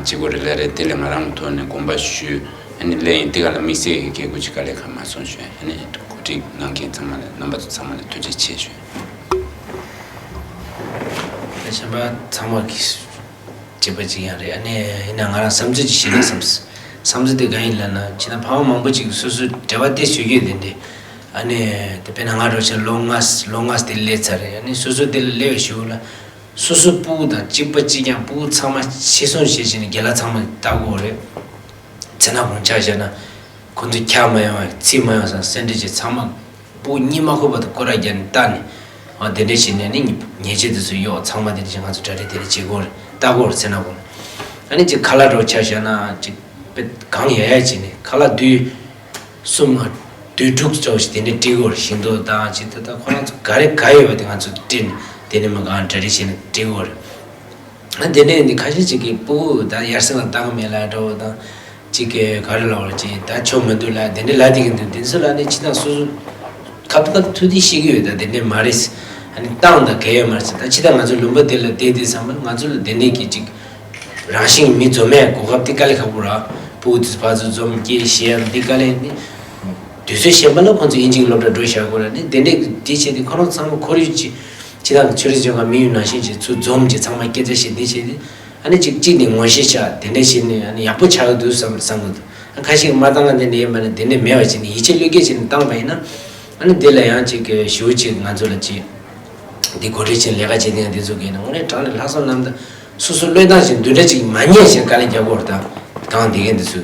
དགོས་རེད་ལས་རེད། དེ་ལས་ང་རང་གི་ཐོག་ནས་དགོངས་པ་ཞུས་ཨ་ནི་ལས་ཡིན་དེ་ག་ལ་དམིགས་བསལ་གྱི་སྐད་དགོས་ཅིག་དཀའ་ལས་ཁག་མ་སོང་ཞུས་ཨ་ནི་གོ་སྒྲིག་གནང་མཁན་ཚང་མ་ལ་རྣམ་པ་ཚོ་ཚང་མ་ལ་ཐུགས་རྗེ་ཆེ་ཞུ། གཞན་པ་ཚང་མ་གིས་བྱེད་པ་ཅིག་ཡང་རེད། ཨ་ནི་ཡིན་ན་ང་རང་བསམ་ཚུལ་ཅིག་ཞིག་ལ་བསམ། བསམ་ཚུལ་དེ་གང་ཡིན་ལབ་ན་ཁྱེད་རང་ཕ་མ་མང་པོ་ཅིག་སོ་སོའི་འབྲེལ་བ་དེ་བཟོས་ཡོད་དེ་འདྲ། ཨ་ནི་དེ་དཔེར་ན་ང་འདྲ་བོ་ཅིག་ལོ་ལྔ་ལོ་ལྔ་དེ་སླེབས་ཚར་རེད། ཨ་ནི་སོ་སོ་དེ་ལ་སླེབས་པའི་གཞུག་ལ་སོ་སོའི་སྤུ་གུ་དང་གཅིག་པ་གཅིག་རྐྱང་སྤུ་གུ་ཚང་མ་ཤི་སོང་བྱས་བྱས་ནས་རྒན་ལགས་ཚང་མ་ལྟ་དགོས་རེད། མཚན་ན་དགོངས་འཆར་བཞག་ན་ཁོ་ཚོ་འཁྱག་མ་ཡོང་བ་ཚིག་མ་ཡོང་ས་སེ་འབྲས་ཅིག་ཚང་མ། སྤུ་གུ་གཉིད་མ་ཁུག་བར་དུ་སྐོར་ར་རྒྱག་ནས་ལྟ་ནས། ཨ་དེ་འདྲས་བྱས་ནས་ནི་ཉེས་ཆད་དེ་ཚོ་གཡོག་ཚང་མ་དེ་འདྲས་བྱས་ང་ཚོ་གྲ་སྒྲིག་དེ་འདྲས་བྱེད་དགོས་རེད། ལྟ་དགོས་རེད་ཚེ་ན་གོ། ཨ་ནི་ཅིག་ཁ་ལག་འདྲ་བོ་ཆ་བཞག་ན་ཅིག་དཔེ་གང་ཡག་ཡག་བྱས་ནས་ཁ་ལག་དུས་གསུམ་ལ་དུས་དྲུག་འདྲ་བོ་ཞིག་དེ་འདྲས་སྤྲད་དགོས་རེད། ཞིང་ཏོག་དང་ཅིག་ད་ལྟ་ཁོ་རང་ཚོ་ག་རེ་ག་ཡོད་པ་དེ་ང་ཚོ་སྤྲད་ནས་དེ་ནས་མ་གང་གྲ་སྒྲིག་བྱས་ནས་སྤྲད་དགོས་རེད། ཨ་དེ་འདྲས་ནི་ཁ་ཤས་ཅིག་གིས་སྤུ་གུ་ད་ཡར་སེང་ལ་བཏང་གི་མེད་ལ་འདྲ་བོ་དང་། གཅིག་གིས་ག་རེ་ལབ་པ་རེད། ཅིག་ད་ཆོ་མི་འདུག་ལ་དེ་འདྲ་ལབ་བསྡད་ཀྱི་འདུག་དེ་ཚོ་ལ་ནི་ཕྱི་ནང་སོ་སོ་ཁ་ཐུག་ཁ་ཐུག་ཐུག་དེ་ཤེས་ཀྱི་ཡོད། ད་དེ་འདྲ་མ་རེད། ཨ་ནི་བཏང་དང་གལ་ཡོད་མ་རེད། ད་ཕྱི་ད་ང་ཚོ་ལུང་པ་དེ་ལ་བསྡད་དུས་ཙམ་པ་ང་ཚོ་ལ་དེ་འདྲ་གི་ཅིག་རང་བཞིན་མི་འཛོམས་མེད་གོ་སྐབས་དེ་དཀའ་ལས་ཁག་པོ་ར། སྤུ་གུ་དེ་ཚོ་ཕར་ཚུར་འཛོམས་སྐད་བཤད་ཡ་འདི་དཀའ་ལས་ནི། དུས་ཚོད་གཞན་པ་ལ་ཁོང་ཚོ་དབྱིན་ཇིའི་སློབ་གྲྭ་འགྲོ་བཞག་དགོས་ར། ནི་དེ་འདྲ་གི་དེ་བྱས་ཏེ་ཁོ་རང་ཚང་མ་ཁོར་ཡུག་ཅིག་ཕྱི་ནང་གི་ཆོས་རིག་ལྗོན་ཁང་དམིགས་ཡུལ་ནང་བཞིན་བྱས་ཚུར་འཛོམས་བྱས་ཚང་མ་སྐད་ཆ་བཤད་འདི་བྱས་ཏེ། ཨ་ནི་གཅིག་གཅིག་ནས་ངོ་ཤེས་ཆགས་དེ་འདྲ་བྱས་ནས་ཨ་ནི་ཡག་པོ་ཆགས་ཀྱི་འདུག་བསམ་བསམ་གྱི་འདུག་ཨ་ཁ་ཤས་ཀྱིས་མ་བཏང་ན་དེ་འདྲ་ཡིན་པ་ནི་དེ་འདྲ་མེད་པ་བྱས་ནས་ཡིད་ཆེས་བློས་འགེལ་བྱས་ནས་བཏང་པ་ཡིན་ན། ཨ་ནི་དེ་ལ་ཡང་གཅིག་གི་ཞེ་པོ་ཅིག་ང་ཚོ་ལ་གཅིག་འདི་གོ་སྒྲིག་བྱས་ནས་ལས་ཀ་བྱེད་མཁན་འདི་ཚོ་གིས་ནི་དངོས་གནས་དྲང་གནས་ལྷག་བསམ་རྣམ་དག་སོ་སོ་བློས་བཏང་བྱས་འདི་འདྲ་ཅིག་མ་ཉན་བྱས་དཀའ་ལས་རྒྱག་དགོས་རེད། ད་གང་བསྡད་མཁན་འདི་ཚོ་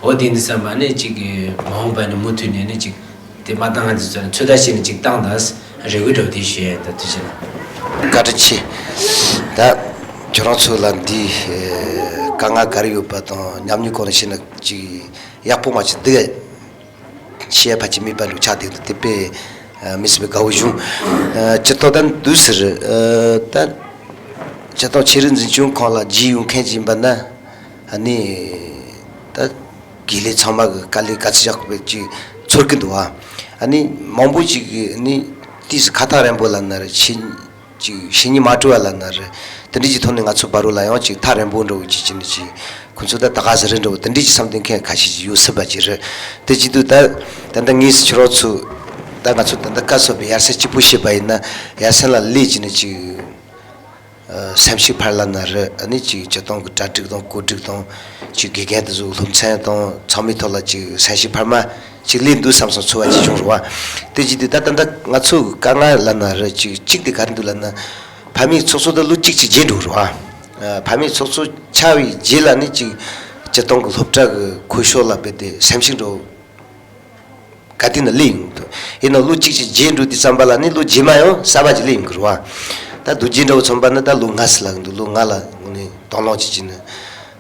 འོ་དེ་འདི་བསམ་པ་ནི་གཅིག་གི་མ་འོངས་པ་ནི་མུ་མཐུད་ནས་ནི་གཅིག་དེ་མ་བཏང་ང་ཚོ་ཚོད་ལྟ་བྱས་ནས་ཅིག་བཏང་དང་རེ་སྐུལ་འདྲ་བོ་དེ་ཞུ་ཡ་ཡིན། ད་དུས་ཕྱིན་ན། བཀའ་དྲིན་ཆེ། ད་ ཁྱོད་རང་ཚོ་ལ་འདི་ཨེ་དཀའ་ངལ་ག་རེ་ཡོད་པ་དང་ཉམས་མྱོང་སྐོར་ནས་བཤད་ན་ཅིག་ཡག་པོ་མ་ཅིག་འདུག་གས། བཤད་ཕལ་ཆེར་མེད་པ་འདྲ་ཆགས་བསྡད་འདུག་དེ་དཔེ་ཨ་མི་སྲིད་པའི་དགའ་བོ་བྱུང་། ཨ་སྤྱིར་བཏང་ད་འདུག་ཟེར། ཨ་ད་སྤྱིར་བཏང་ཆོས་རིག་འཛིན་སྐྱོང་ཁང་ལ་བརྗེ་ཡོང་མཁན་ཅིག་ཡིན་པ་ན་ཨ་ནི་ད་དགེ་ལས་ཚང་མ་གི་དཀའ་ལས་ག་ཚོད་བཞག་པའི་ཅིག་ཚོར་གི་འདུག་ཨ། ཨ་ནི་མང་པོ་ཅིག་གི་ཨ་ནི་ཏིས་ཁ་ཐག་རིང་པོ་ལབ་ན་རེད། ཆེ་ཅིག་བཤད་སྙིང་མ་བྲོ་བ་ལབ་ན་རེད། དེ་འདྲ་ཅིག་ཐོག་ནས་ང་ཚོ་བར་རུ་ལ་ཡང་ཅིག་ཐག་རིང་པོ་འདྲ་བོ་ཅིག་བྱས་ནས་ཅིག་ཁོ་ཚོ་ད་ད་ག་ཟེ་རེད་འདྲ་བོ་དེ་འདྲ་ཅིག་བསམ་དོན་མཁན་ཁ་ཤས་ཅིག་ཡོད་སྲིད་པ་ཅིག་རེད། དེ་བྱེད་དུས་ད་ད་ལྟ་ངས་ཁྱེད་རང་ཚོ་ད་ང་ཚོ་ད་ལྟ་བཀའ་ཟུར་པའི་ཡར་སེང་གཅིག་པུ་བཤད་པ་ཡིན་ན་ཡར་སེང་ལ་སླེབས་བྱས་ནས་ཅིག་ཨ་སེམས་ཤུགས་འཕར་ལབ་ན་རེད། ཨ་ནི་ཅིག་སྤྱིར་བཏང་གི་གྲ་སྒྲིག་དང་བཀོད་སྒྲིག་དང་ཅིག་དགེ་རྒན་དེ་ཚོ་སློབ་ཚན་དང་ཚང་མའི་ཐོག་ལ་ཅིག་སེམས་ཤུགས་འཕར་མ་ཅིག་སླེབས་འདུག་བསམ་སོང་ཚོར་བ་ཅིག་བྱུང་རེད་བ། དེ་བྱེད་དུས་ད་ད་ལྟ་ང་ཚོ་དཀའ་ངལ་ལབ་ན་རེད། ཅིག་གཅིག་དེ་ག་རེ་འདུག་ལབ་ན། ཕ་མའི་ཚོགས་གཙོ་ད་ལོ་གཅིག་ཅིག་རྗེས་འགྲོ་རེད་བ། ཨ་ཕ་མའི་ཚོགས་གཙོ་ཆགས་པའི་རྗེས་ལ་ནི་ཅིག་སྤྱིར་བཏང་གི་སློབ་གྲྭ་གི་ཁོ་ཤོག་ལ་དཔེ་དེ་སེམས་ཤུགས་འགྲོ་ག་དེ་ན་སླེབས་ཡོང་གི་འདུག་ཡིན་ནའང་ལོ་གཅིག་ཅིག་རྗེས་འགྲོ་དུས་ཙམ་པ་ལ་ནི་ལོ་རྗེས་མ་ཡང་གསར་པ་ཅིག་སླེབས་ཡོང་གི་རེད་བ། ད་རྡོ་རྗེ་འདྲ་བོ་ཚོམ་པ་ན་ད་ལོ་ལྔ་ཙམ་ལབ་ཀྱི་འདུག་ལོ་ལྔ་ལ་ནི་དང་བླངས་ཅིག་བྱས་ནས་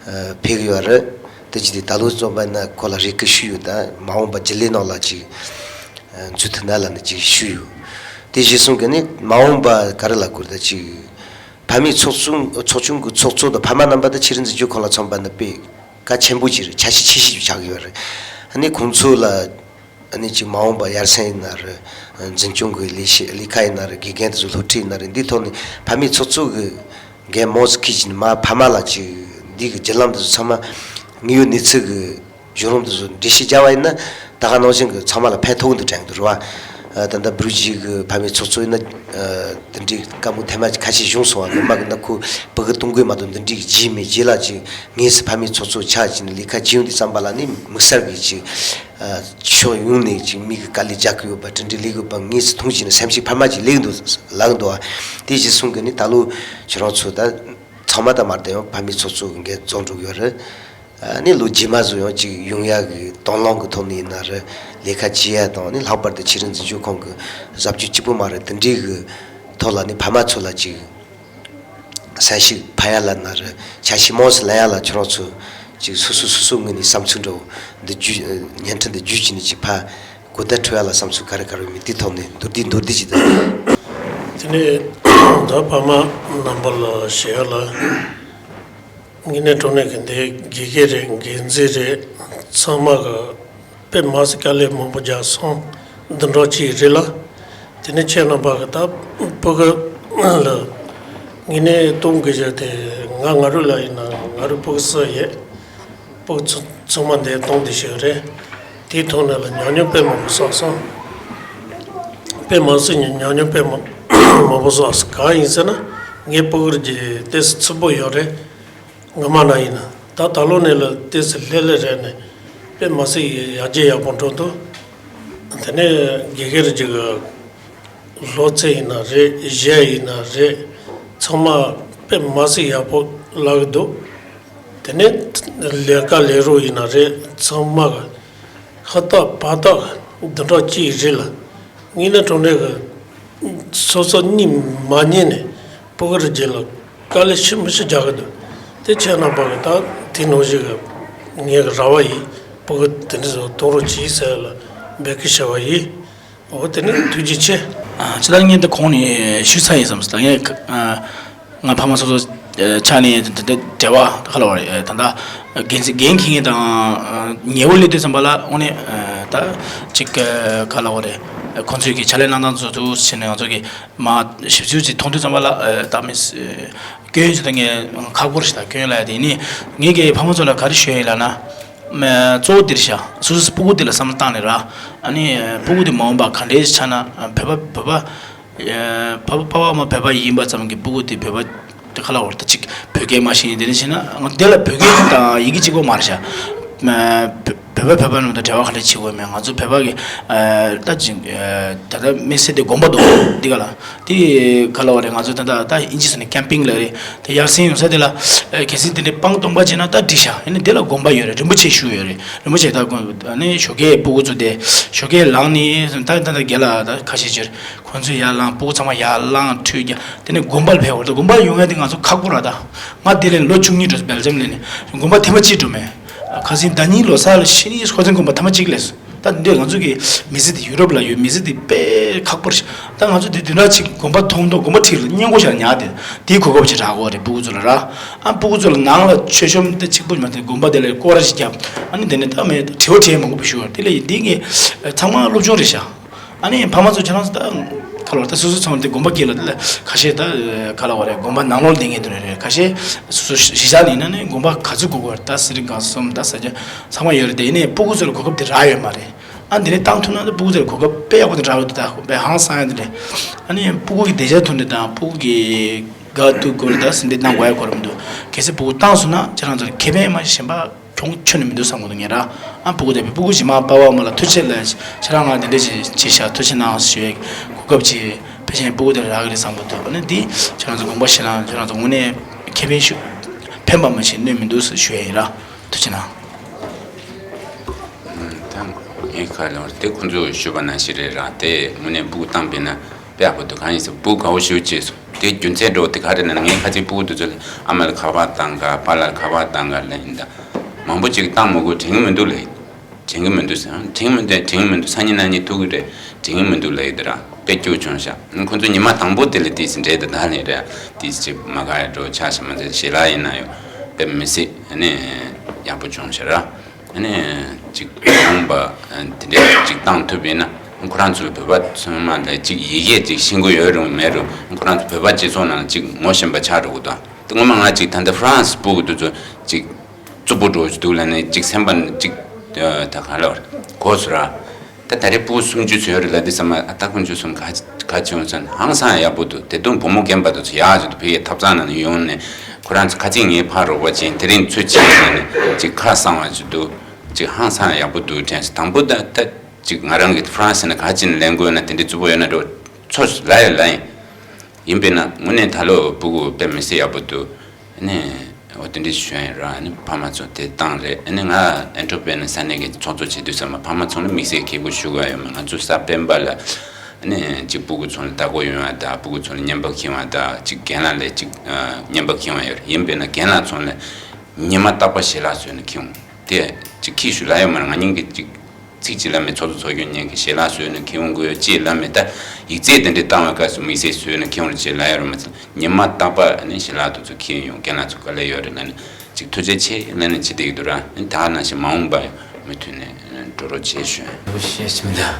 ཨ་ཕེབས་ཀྱི་ཡོད་རེད། དེ་བྱས་དུས་ད་ལོ་ཚོམ་པ་ན་ཁོ་ལ་རེ་སྐུལ་ཞུས་ཡོད། ད་མ་འོངས་པ་རྒྱུན་ལས་ནང་ལ་ཅིག་ཨ་འཛུལ་ཐུབ་ན་ལབ་ནས་ཅིག་ཞུས་ཡོད། དེ་གཞིར་བཟུང་གི་ནི་མ་འོངས་པ་ག་རེ་ལབ་དགོས་རེད། ད་ཅིག་ཕ་མའི་ཚོགས་ཆུང་ཚོགས་ཆུང་གི་ཚོགས་གཙོ་དང་ཕ་མ་རྣམ་པ་དང་ཆེད་དུ་འཛིན་སྐྱོང་ཁང་ལ་ཚོམ་པ་ན་དཔེ་གལ་ཆེན་པོ་ཅིག་རེད། ཆ་ཤས་ཆེ་ཤོས་ཅིག་ཆགས་ཀྱི་ཡོད་རེད། ཨ་ནི་ཁོང་ཚོ་ལ་ཨ་ནི་ཅིག་མ་འོངས་པ་ཡར་སེང་ཡིན་ན་རེད། འཛིན་སྐྱོང་གི་ལས་བྱེད་ལས་ཀ་ཡིན་ན་རེད། དགེ་རྒན་དེ་ཚོ་སློབ་ཁྲིད་ཡིན་ན་རེད། འདིའི་ཐོག་ནས་ཕ་མའི་ཚོགས་གཙོ་གི་འགན་མང་ཙམ་འཁྱེར་བྱས་ནས་མ་ཕ་མ་ལ་ཅིག་འདི་གི་བརྒྱུད་ལམ་དེ་ཚོ་ཚང་མ་དངོས་ཡོད་གནས་ཚུལ་གི་གཞུང་རིམ་དེ་ཚོ་འགྲེལ་བཤད་བརྒྱབ་པ་ཡིན་ན་ད་ག་ནང་བཞིན་གི་ཚང་མ་ལ་ཕན་ཐོགས་འདུག་དྲན་གི་འདུག་རེད་བ། ཨ་ད་ལྟ་བུ་རུ་ཇི་གི་ཕ་མའི་ཚོགས་གཙོ་ཡིན་ན་ཨ་དེ་འདྲའི་བཀའ་མོལ་ཐེངས་མ་ཁ་ཤས་བྱུང་སོང་བ། སྔོན་མ་གི་ན་ཁོ་ཕྲུ་གུ་གཏོང་དགོས་མ་གཏོགས་འདི་འདྲའི་རྗེས་མེད། རྗེས་ལ་ཅིག་ངེས་སུ་ཕ་མའི་ཚོགས་གཙོ་ཆགས་ཀྱི་ནི་ལས་ཀ་བྱེད་ཡོང་དུས་ཙམ་པ་ལ་ནི་དམིགས་བསལ་གྱི་ཅིག་ཨ་ཕྱོགས་ཡོངས་ནས་ཅིག་མི་གི་དཀའ་ལས་རྒྱག་གི་ཡོད་པ། གྲ་སྒྲིག་ལས་ཡོད་པ་ངེས་སུ་མཐོང་བྱས་ནས་སེམས་ཤུགས་འཕར་མ་ཅིག་སླེབས་འདུག་ལབ་འདུག་བ། དེ་གཞིར་བཟུང་གི་ནི་ད་ལོ་ཁྱེད་རང་ཚོ་ད་ཚང་མ་ད་མར་ད་ཡང་ཕ་མའི་ཚོགས་གཙོ་གི་འགན་རྫོགས་འགྲོ་གི་ཡོད་རེད། ཨ་ནི་ལོ་རྗེས་མ་ཚོ་ཡང་ཅིག་ཡོང་ཡག་གི་དང་བླངས་ཀྱི་ཐོག་ནས་ཡིན་ན་རེད། ལས་ཀ་བྱེད་ཡག་དང་ནི་ལྷག་པར་དུ་ཆེད་དུ་འཛིན་སྐྱོང་ཁང་གི་ཟབ་སྤྱོད་གཅིག་པུ་མ་རེད། དེ་འདྲའི་གི་ཐོག་ལ་ནི་ཕ་མ་ཚོ་ལ་ཅིག་སེམས་ཤུགས་འཕར་ཡག་ལབ་ན་རེད། ཆ་ཤས་མང་ཙམ་ལེན་ཡག་ལ་ཁྱེད་རང་ཚོ་ཅིག་སོ་སོ་སོ་སོའི་ངོས་ནས་བསམ་ཚུལ་འདྲ་བོ་འདི་བརྒྱུད་བརྙན་འཕྲིན་འདི་བརྒྱུད་བྱས་ནས་ཅིག་ཕར་གོ་བརྡ་འཕྲོད་ཡག་ལ་བསམ་ཚུལ་ག་རེ་ག་རེ་ཡོད་མེད་དེའི་ཐོག་ནས་མདོར་བསྡུས་མདོར་བསྡུས་ཅིག་དང་། དེ་ནས་ད་ཕ་མ་རྣམ་པ་ལ་ཞུ་ཡག་ལ། དངོས་གནས་དྲང་གནས་ཀྱི་འདི་དགེ་རྒན་རེད། འགན་འཛིན་རེད། ཚང་མ་གི་དཔེ་མ་སྲིད་དཀའ་ལས་མང་པོ་རྒྱག་སོང་། འདི་འདྲ་ཅིག་རེད་ལ། དེ་ནས་ཁྱེད་རྣམ་པ་གི་ད་ཕྲུ་གུ་ལ་དངོས་གནས་གཏོང་དགོས་ཡག་དེ་ང་ང་རུ་ལ་ཡིན་ན་ང་རུ་ཕྲུ་གུ་གསུམ་ཡོད། ཕྲུ་གུ་ཚང་ཚང་མ་འདིར་གཏོང་བསྡད་ཤག་རེད། དེའི་ཐོག་ནས་ལ་ཉམས་མྱོང་དཔེ་མང་པོ་བསགས་སོང་། དཔེ་མ་སྲིད་ཉམས་མྱོང་དཔེ་མང་མང་པོ་བསགས་སོང་། གང་ཡིན་ཟེར་ན་ངའི་ཕྲུ་གུ་རྒྱུད་ཏོག་ཙམ་ཚུད་པོ་ཡོད་རེད། སྔོན་མ་ན་ཡིན་ན་ད་ད་ལོ་ནས་ལ་ཏོག་ཙམ་ལྷོད་ལྷོད་རེད་ནས་དཔེ་མ་སྲིད་ཡར་རྒྱས་ཡག་པོ་འགྲོ་འདུག་དེ་ནས་དགེ་རྒན་རེ་ཅིག་གི་སློབ་ཚན་ཡིན་ན་རེད། གཞས་ཡིན་ན་རེད། ཚང་མ་དཔེ་མ་སྲིད་ཡག་པོ་ལབ་ཀྱི་འདུག་དེ་ནས་ལས་ཀ་ལས་རོགས་ཡིན་ན་རེད། ཚང་མ་གི་ཧུར་ཐག་འབད་ཐག་འདི་འདྲ་ཅིག་རེད་ལ། དངོས་གནས་དྲང་གནས་ཀྱི་སོ་སོ་གཉིད་མ་ཉལ་ནས་ཕྲུ་གུ་རེ་རྒྱུད་ལ་དཀའ་ལས་ཤི་མི་ཤི་རྒྱག་གི་འདུག་དེ་ཁྱེད་རྣམ་པ་གི་ད་དེ་ནང་བཞིན་གི་ངས་གི་རེ་བ་ཡིན། ཕྲུ་གུ་དེ་འདྲ་ཚོ་གཏོང་རོགས་གྱིས་ཟེར་ལ་འབོད་སྐུལ་ཞུ་བ་ཡིན། འོ་དེ་ནི་ཐུགས་རྗེ་ཆེ། ཨ་ཅི་ད་ངས་འདི་གོང་ནས་ཞུས་ཚར་ཡིན་བསམ། ད་ངས་ཨ་ང་ཕ་མ་སོ་སོ་ཆ་ནས་འབྲེལ་བ་ག་ལ་བ་རེད། ད་ལྟ་འགན་འཛིན་འགན་འཁྱེར་མཁན་དང་ཉེ་བོ་སླེབས་དུས་ཙམ་པ་ལ་དངོས་གནས་ད་ཅིག་ག་ལ་བ་རེད། ཁོང་ཚོས་ཀྱི་ཕྱག་ལས་གནང་སྟངས་ཚོ་ཚུར་བྱས་ནས་ང་ཚོ་གི་མ་ཞིབ་འཚོལ་ཅིག་མཐོང་དུས་ཙམ་པ་ལ་ད་མི་སྐྱོན་ཅིག་ད་ངས་ཁག་པོ་རེད་ཤག་ད་སྐྱོན་ལ་དེ་ནི་ངས་ཀྱི་ཕ་མ་ཚོ་ལ་ག་རེ་ཞུ་ཡིན་ལབ་ན། གཙོ་བོ་འདིར་བཞག་སོ་སོའི་སྤུ་གུ་དེ་ལ་བསམ་བློ་བཏང་ནས་ར། ཨ་ནི་སྤུ་གུ་དེ་མ་འོངས་པ་ག་འདྲའི་ཆགས་ན་བོད་པ་བོད་པ་ཕ་བ་ཕ་བ་མ་བོད་པ་ཡིན་པ་ཙམ་གྱི་སྤུ་གུ་དེ་བོད་པ་དེ་ག་ལ་བར་ད་ཅིག་བོད་སྐད་མ་ཤེས་ནས་དེ་འདྲ་བྱས་ན་དེ་ལ་བོད་སྐད་དང་ཡི་གེ་གཅིག་པོ་མ་རེད་ཤག་བོད་པ་བོད་པ་རྣམས་དང་འབྲེལ་བ་ག་འདྲ་བྱེད་དགོས་མེད། ང་ཚོ་བོད་པ་གི་ད་ཅིག་ད་ལྟ་དམིགས་བསལ་དེ་དགོན་པ་འདུག་འདི་ག་ལ་དེ་ག་ལ་བ་རེད། ང་ཚོ་ད་ལྟ་ད་ཨིན་ཇི་ཟེར་ནས་ཀེམ་པིང་ལབ་རེད། དེ་ཡར་སེང་ཡོང་ས་དེ་ལ་གལ་སྲིད་དེ་འདྲའི་སྤང་སྟོང་པ་བྱས་ན་ད་འགྲིག་ཤག་ཨ་ནི་དེ་ལ་དགོན་པ་ཡོད་རེད། རིན་པོ་ཆེ་བཞུགས་ཡོད་རེད། རིན་པོ་ཆེ་ད་དགོན་ཨ་ནི་ཞོགས་ཀས་སྤུ་གུ་ཚོ་དེ་ཞོགས་ཀས་ལངས་ནས་ད་ད་ད་རྒན་ལགས་ད་ཁ་ཤས་ཅིག་ཁོང་ཚོས་ཡར་ལངས། སྤུ་གུ་ཚང་མ་ཡར་ལངས་ཁྲུས་བརྒྱབ། དེ་ནས་དགོན་པ་ལ་ཕེབས་པ་རེད། དགོན་པ་ཡོང་ཡ་དེ་ང་ཚོ་ཁག་པོ་རེད། ད་ང་དེ་ལས་ལོ་བཅུ་གཉིས་འགྲོ་སོང་སྦེལ་ཇམ་ལ་ནས། དགོན་པ་ཐེངས་མ་གཅིག་འགྲོ་མེད། ཁ་སང་ཟླ་ཉིན་ལོ་གསར་ལ་ཤི་ནི་ཧོ་ཚན་དགོན་པ་ཐེངས་མ་གཅིག་སླེབས་སོང་། ད་འདི་ང་ཚོ་གི་མི་ཚེ་འདི་ཡུ་རོབ་ལ་ཡོད་མི་ཚེ་འདི་དཔེ་ཁག་པོ་རེད། ད་ང་ཚོ་འདི་བདུན་ཕྲག་གཅིག་དགོན་པ་མཐོང་མཐོང་དགོན་པ་འཁྲིས་ལ་སྔས་མགོ་ཞིག་ཉར་དེ་དེའི་གོ་སྐབས་ཅིག་རག་གོ་རེད། སྤུ་གུ་ཚོ་ལ་ར། ཨ་སྤུ་གུ་ཚོ་ལ་ནང་ལ་མཆོད་གཤོམ་དེ་གཅིག་པུ་མ་དེ་དགོན་པ་དེ་ལ་སྐོར་ར་ཞིག་བརྒྱབ། ཨ་ནི་དེ་ནས་ད་མེད་དྲི་བ་དྲིས་མང་པོ་ཞུ་བ་དེ་ལ་ཡིན། འདི་ངས་ཚང་མ་སློབ་སྦྱོང་རེད་ཤག་ཨ་ནི་ཕ་མ་ཚོ་ཁྱེད་རང་ཚོ་ད་ག་ལ་བ་ད་སོ་སོ་ཚང་མ་དེ་དགོན་པ་སྐྱེལ་ལ་དེ་ལ་ཁ་ཤས་ད་ག་ལ་བ་རེད། དགོན་པ་ནང་ལོགས་ལ་བསྡད་མཁན་དེ་རེད། ཁ་ཤས་སོ་སོ་གཞིས་ཆགས་ལ་ཡིན་ན་ནི་དགོན་པ་ག་ཚོད་དགོས་དགོས་རེད། ད་སི་རི་གང་གསུམ་ད་ས་ཆ་ཚང་མ་ཡོད་རེད། དེ་ཡིན་ནའི་སྤུ་གུ་ཚོ་ལ་གོ་སྐབས་དེ་རག་ཡོད་མ་རེད། ཨ་འདི་ནས་བཏང་ཐུབ་ན་ད་སྤུ་གུ་ཚོ་ལ་གོ་སྐབས་དཔེ་ཡག་པོ་དེ་རག་ཡོད་དེ། ད་དཔེ་ཧང་སང་ཡ་དེ་རེད། ཨ་ནི་སྤུ་གུ་གི་བདེ་འཇགས་ཐོག་ནས་དང་སྤུ་གུ་གི་དགའ་སྡུག་སྐོར་ད་སེམས་ཁྲལ་གནང་དགོས་ཡ་གོ་ར་མི་འདུག་གལ་སྲིད་སྤུ་གུ་བཏང་སོང་ན་ཁྱེད་རང་ཚོ་ལ་ཁེ་ཕན་མ་གཞན་པ་གྱོང་ཁྱོན་ནས་མི་འདུག་བསམ་གི་འདུག་ངས་ར། ཨ་སྤུ་གུ་དེ་སྤུ་གུ་གཞན་མ་པ་ཕ་མ་ལ་ཐུགས་རྗེ་ཆེ་ལ་ཁྱེད་རང་ང་དེ་འདྲ་ཞིག་བྱས་ཤག་ཐུགས་རྗེ་གནང་ཞུ་ཡས་གོ་སྐབས་ཅིག་ཕལ་ཆེར་སྤུ་གུ་དེ་ལ་རག་གི་རེད་བསམ་གི་འདུག་ཨ་ནི་འདི་ཁྱེད་རང་ཚོ་དགོངས་པ་བཞེས་ན་ཁྱེད་རང་ཚོ་དངོས་གནས་ཁེ་ཕན་ཞུ་ཕན་པ་མ་གཞན་གནོད་མི་འདུག་ཞུ་ཡས་ཡིན་ར། ཐུགས་རྗེ་གནང་། ད་ངས་ཁ་ལོར་དེ་ཁོང་ཚོས་ཞུས་པ་ནང་བཞིན་རེད་ར། དེ་དངོས་གནས་སྤུ་གུ་བཏང་པས་ན་དཔེ་ཡག་པོ་འདུག་གང་ཡིན་ཟེར་སྤུ་གུ་དགའ་བོ་ཞེ་པོ་བྱས་སོང་། དེ་རྒྱུ་མཚན་འདྲ་བོ་དེ་ག་རེ་ལབ་ན། ངས་ཁ་ཅིག་སྤུ་གུ་དེ་ཚོ་ལ་ཨ་མ་ལ་ག་པར་བཏང་ག་པཱ་ལགས་ལ་ག་པར་བཏང་ག་ལབ་ཡིན། ད་མང་པོ་ཅིག་བཏང་མི་དགོས། དྲན་གི་མི་འདུག་ལབ། དྲན་གི་མི་འདུག་ཟེར། དྲན་གི་མི་འདུག་དྲན་གི་མི་འདུག་སང་ཉིན་གནངས་ཉིན་ཐུག་གི་རེད། དྲན་གི་མི་འདུག་ལབ་ཡོད་དེ་ར། དཔེ་སྐྱོ་བྱུང་ཤག་ཁོང་ཚོ་ཉི་མ་དང་པོ་དེ་ལ་དེ་ཟིན་འདྲེ་དེ་ད་ནི་རེད། དེ་ཅིག་མ་ག་ཡ་འགྲོ་ཆགས་ཤག་མ་ཚད་ཞལ་ལག་ཡིན་ན་ཡང་དཔེ་མི་སྲིད་ནི་ཡག་པོ་བྱུང་ཤག་ར། ཨ་ནི་ཅིག་ཡོང་པ་དེ་འདྲས་ཅིག་བཏང་ཐུབ་ཡིན་ན་ཁོ་རང་ཚོ་བོད་པ་ཚང་མ་ལ་ཅིག་ཡི་གེ་ཅིག་ཤེས་ཀྱི་ཡོད་རུང་མེད་རུང་ཁོ་རང་ཚོ་བོད་པ་སྤྱི་ཚོགས་ནང་ཅིག་ངོ་ཤེས་པ་ཆགས་འགྲོ་གི་འདུག་དེ་ངོ་མ་ང་ཅིག་ད་ལྟ་ཧྥ་རན་སི་སྤུ་གུ་དེ་ཚོ་ཅིག་རྩུབ་པོ་འགྲོ་གི་འདུག་ལབ་ནས་ཅིག་སེམས་པ་ཅིག་ད་ག་ལ་བར་གོ་སོང་ར། ད་ད་རེས་སྤུ་གུ་སུམ་ཅུ་ཚོད་རེད་ལབ་དུས་ཙམ་པ་ཨ་ད་ཁོང་ཚོ་གསུམ་ག་ག་བྱུང་ཚོད་ཧང་སང་ཡག་པོ་འདུག་དེ་དུང་བུ་མོ་རྒན་པ་དེ་ཚོ་ཡག་ཅིག་འདུག་ཕ་གིའི་ཐབ་ཚང་ནང་ནས་ཡོང་ནས་ཁོ་རང་ཚོ་ཁ་ཅིག་ངའི་ཕར་རོགས་པ་བྱས། དེ་རིང་ཚོད་ཅིག་ཡོང་ནས་ཅིག་ཁ་གསང་བ་ཅིག་འདུག་ཅིག་ཧང་སང་ཡག་པོ་འདུག་དྲན་སོང་། དང་པོ་ད་ད་ཅིག་ང་རང་གི་ཧྥ་རན་སི་ནས་ག་ཅིག་ནས་ལེན་དགོས་ན་དེ་འདྲའི་རྩུབ་པོ་ཡོད་ན་འགྲོ་ཚོ་ལ་ཡ་ལ་ཡིན། ཡིན་པས་ན་དངོས་གནས་ད་ལོ་སྤུ་གུ་དཔེ་མི་སྲིད་ཡག་པོ་འདུག་ཨ་ནི་འོ་དེ་འདྲ་ཞུ་ཡ་ཡིན་ར། ཨ་ནི་ཕ་མ་ཚོ་དེ་བཏང་རེད། ཨ་ནི་ང་ཨན་ཊར་པི་རེ་ནར་ས་གནས་ཀྱི་ཚོགས་གཙོ་བྱེད་དུས་ཙམ་པ་ཕ་མ་ཚོ་ལ་དམིགས་བསལ་གྱི་གུ་ཞུ་ག་ཡོད་མ། ང་ཚོ་གཟའ་སྤེན་པ་ལ་ཨ་ནི་གཅིག་སྤུ་གུ་ཚོ་ལ་ལྟ་སྐོར་ཡོང་བ་དང་སྤུ་གུ་ཚོ་ལ་བརྙན་པར་འཁྱེར་བ་དང་གཅིག་རྒན་ལགས་ལ་གཅིག་བརྙན་པར་འཁྱེར་བ་ཡོད་རེད། ཡིན་པས་ན་རྒན་ལགས་ཚོ་ལ་ཉི་མ་རྟག་པར་ཞལ་ལག་བཟོས་ནས་འཁྱེར་འོང་། དེ་གཅིག་ཁྱི་ཞུ་ལ་ཡོད་མ་རེད། ང་གཉིས་ཀྱི་གཅིག་ཚིག་གཅིག་ལ་མེད། ཚོགས་གཙོ་ཚོགས་ཆུང་གཉིས་ཀྱིས་ཞལ་ལག་བཟོས་ནས་འཁྱེར་འོང་དགོས་ཅེས་ལ་མེད། ད་ཡིག་ཚད་དེ་འདྲ་བཏང་བའི་སྐབས་སུ་དམིགས་བསལ་བཟོས་ནས་འཁྱེར་འོང་ཅེས་ལ་ཡོད་རེད་མ་ཚད། ཉི་མ་རྟག་པར་ནི་ཞལ་ལག་དེ་ཚོ་འཁྱེར་ཡོང་། རྒན་ལགས་ཚོ་དཀའ་ལས་ཡོད་རེད་ལབ་ནས་ཅིག་ཐུགས་རྗེ་ཆེ་ལབ་ནས་བྱེད་བསྡད་ཀྱི་འདུག་ར། ཨ་ནི་ད་ག་ནང་བཞིན་མ་འོངས་པ་ཡང་མུ་མཐུད་ནས་འགྲོ་རོགས་བྱེད་ཞུ། ཞེས་ཞུ་མི་འདུག་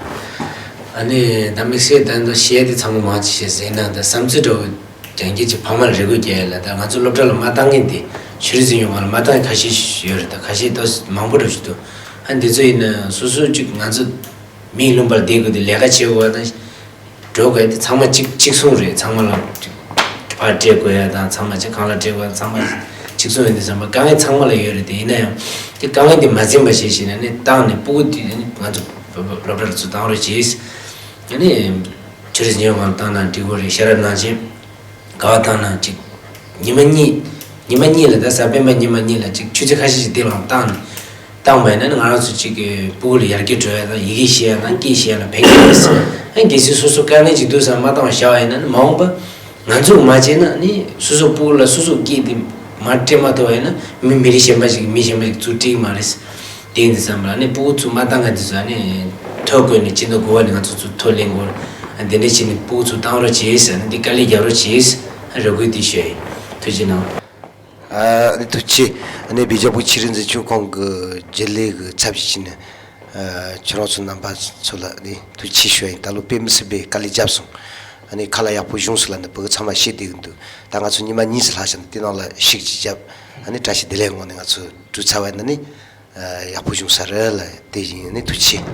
ཨ་ནི་ད་དམིགས་བསལ་ད་ལྟ་བཤད་དེ་ཚང་མ་མང་ཆེ་ཞིག་ཟེར་ན་ད་བསམ་ཚུལ་འདྲ་བོ་རྒྱང་ཁྱེར་གྱི་ཕ་མར་རེ་སྐུལ་རྒྱག་ཡ་ལ། ད་ང་ཚོ་སློབ་གྲྭ་ལ་མ་བཏང་མཁན་དེ་ཆུ་རི་འཛིན་ཡོང་བ་ལ་མ་བཏང་མཁན་ཁ་ཤས་ཡོད་རེད། ད་ཁ་ཤས་ད་མང་པོ་འགྲོ་བཞིན་འདུག་ཨ་འདི་ཚོ་ཡིན་ན་སོ་སོ་གཅིག་ང་ཚོ་མིའི་ལུང་པར་བསྡད་དགོས་དེ་ལས་ཀ་བྱེད་དགོས་པ་དང་འགྲོ་དགོས་དེ་ཚང་མ་གཅིག་གཅིག་མཚུངས་རེད། ཚང་མ་ལ་ཕར་སྤྲད་དགོས་ཡ་དང་ཚང་མ་གཅིག་གང་ལ་སྤྲད་དགོས་ཚང་མ་གཅིག་མཚུངས་ཡིན་དུས་ཙམ་པ་དཀའ་ངལ་ཚང་མ་ལ་ཡོད་རེད། དེ་ཡིན་ན་ཡང་དེ་དཀའ་ངལ་དེ་མ་འཛེམས་པ་བྱས་བྱས་ནས་ནི་བཏང་ནས་སྤུ་གུ་དེ་ནི་ང་ཚོ་སློབ་གྲྭ་ལ་ཚུར་བཏང་རོགས་བྱས། ཨ་ནི་ཆུ་རེས་ཉོ་གང་བཏང་ན་འགྲིག་གོ་རེད། ཤ་ར་ནང་ཆེན། ག་བ་བཏང་ན་ཅིག་ཉི་མ་གཉིས། ཉི་མ་གཉིས་ལ་ད་གཟའ་སྤེན་པ་ཉི་མ་གཉིས་ལ་ཅིག་ཆུ་ཚོད་ཁ་ཤས་ཤིག་དེ་ལ་བཏང་ནས་བཏང་བ་ཡིན་ན་ནི་ང་རང་ཚོ་ཅིག་གི་སྤུ་གུ་ལ་ཡར་རྒྱས་འགྲོ་ཡ་དང་ཡི་གེ་ཤེས་ཡ་དང་སྐད་ཤེས་ཡ་ལ་ཕན་གྱི་རེད། ཨ་གལ་སྲིད་སོ་སོ་དཀའ་ངལ་ཅིག་འདུག་བསམ་མ་བཏང་བ་བཞག་པ་ཡིན་ན་ནི་མ་འོངས་པ་ང་ཚོ་མ་བྱས་ན་ནི་སོ་སོ་སྤུ་གུ་ལ་སོ་སོ་སྐད་དེ་མ་སྤྲད་མ་ཐུབ་པ་ཡིན་ན་མི་མི་རིགས་གཞན་པ་ཞིག་མི་གཞན་པ་ཞིག་ཚུར་སྤྲད་ཀྱི་མ་རེད། དེ་ཡིན་དུས་ཙམ་པ་ལ་ནི་སྤུ་གུ་ཚོ་མ་བཏང་མཁན་དེ་ཚོ་ནི་ཐོ་བཀོད་ནས་སྤྱི་ཟླ་དགུ་པ་ནས་ང་ཚོ་ཚུར་ཐོ་ལེན་དགོས། དེ་འདྲ་བྱས་ནས་སྤུ་གུ་ཚོ་བཏང་རོགས་བྱེད་ཟེར་ནས་འདི་དཀའ་ལས་རྒྱག་རོགས་བྱེད་ཟེར་རེ་སྐུལ་འདི་ཞུ་ཡ་ཡིན། ཐུགས་རྗེ་གནང་། ཨ་ནི་ཐུགས་རྗེ། ཨ་ནི་སྦེལ་ཇམ་པུའུ་ཆུ་རེས་འཛིན་ཆུང་ཁོང་གི་རྒྱུན་ལས་ཀྱི་ཚབ་ཞུས་བྱས་ནས་ཨ་ཁྱོད་རང་ཚོ་རྣམ་པ་ཚོ་ལ་ནི་ཐུགས་རྗེ་ཆེ་ཞུ་ཡ་ཡིན། ད་ལོ་དཔེ་མི་སྲིད་པའི་དཀའ་ལས་བརྒྱབ་སོང་། ཨ་ནི་ཁ་ལག་ཡག་པོ་བྱུང་སོང་ལབ་ནས་བོད་ཚང་མ་བཤད་བསྡད་ཀྱི་འདུག་ད་ང་ཚོ་ཉི་མ་གཉིས་ཙམ་ལྷག་བཞག་ནས་དེ་ནང་ལ་ཤིག་ཅིག་བརྒྱབ། ཨ་ནི་བཀྲ་ཤིས་བདེ་ལེགས་ངོས་ནས་ང་ཚོ་གྲོས་ཚར་བ་ཡིན་ན་ནི། ཡག་པོ་བྱུང་ས་རེད་ལ། དེ་བཞིན་ནི་ཐུགས་རྗེ་ཆེ།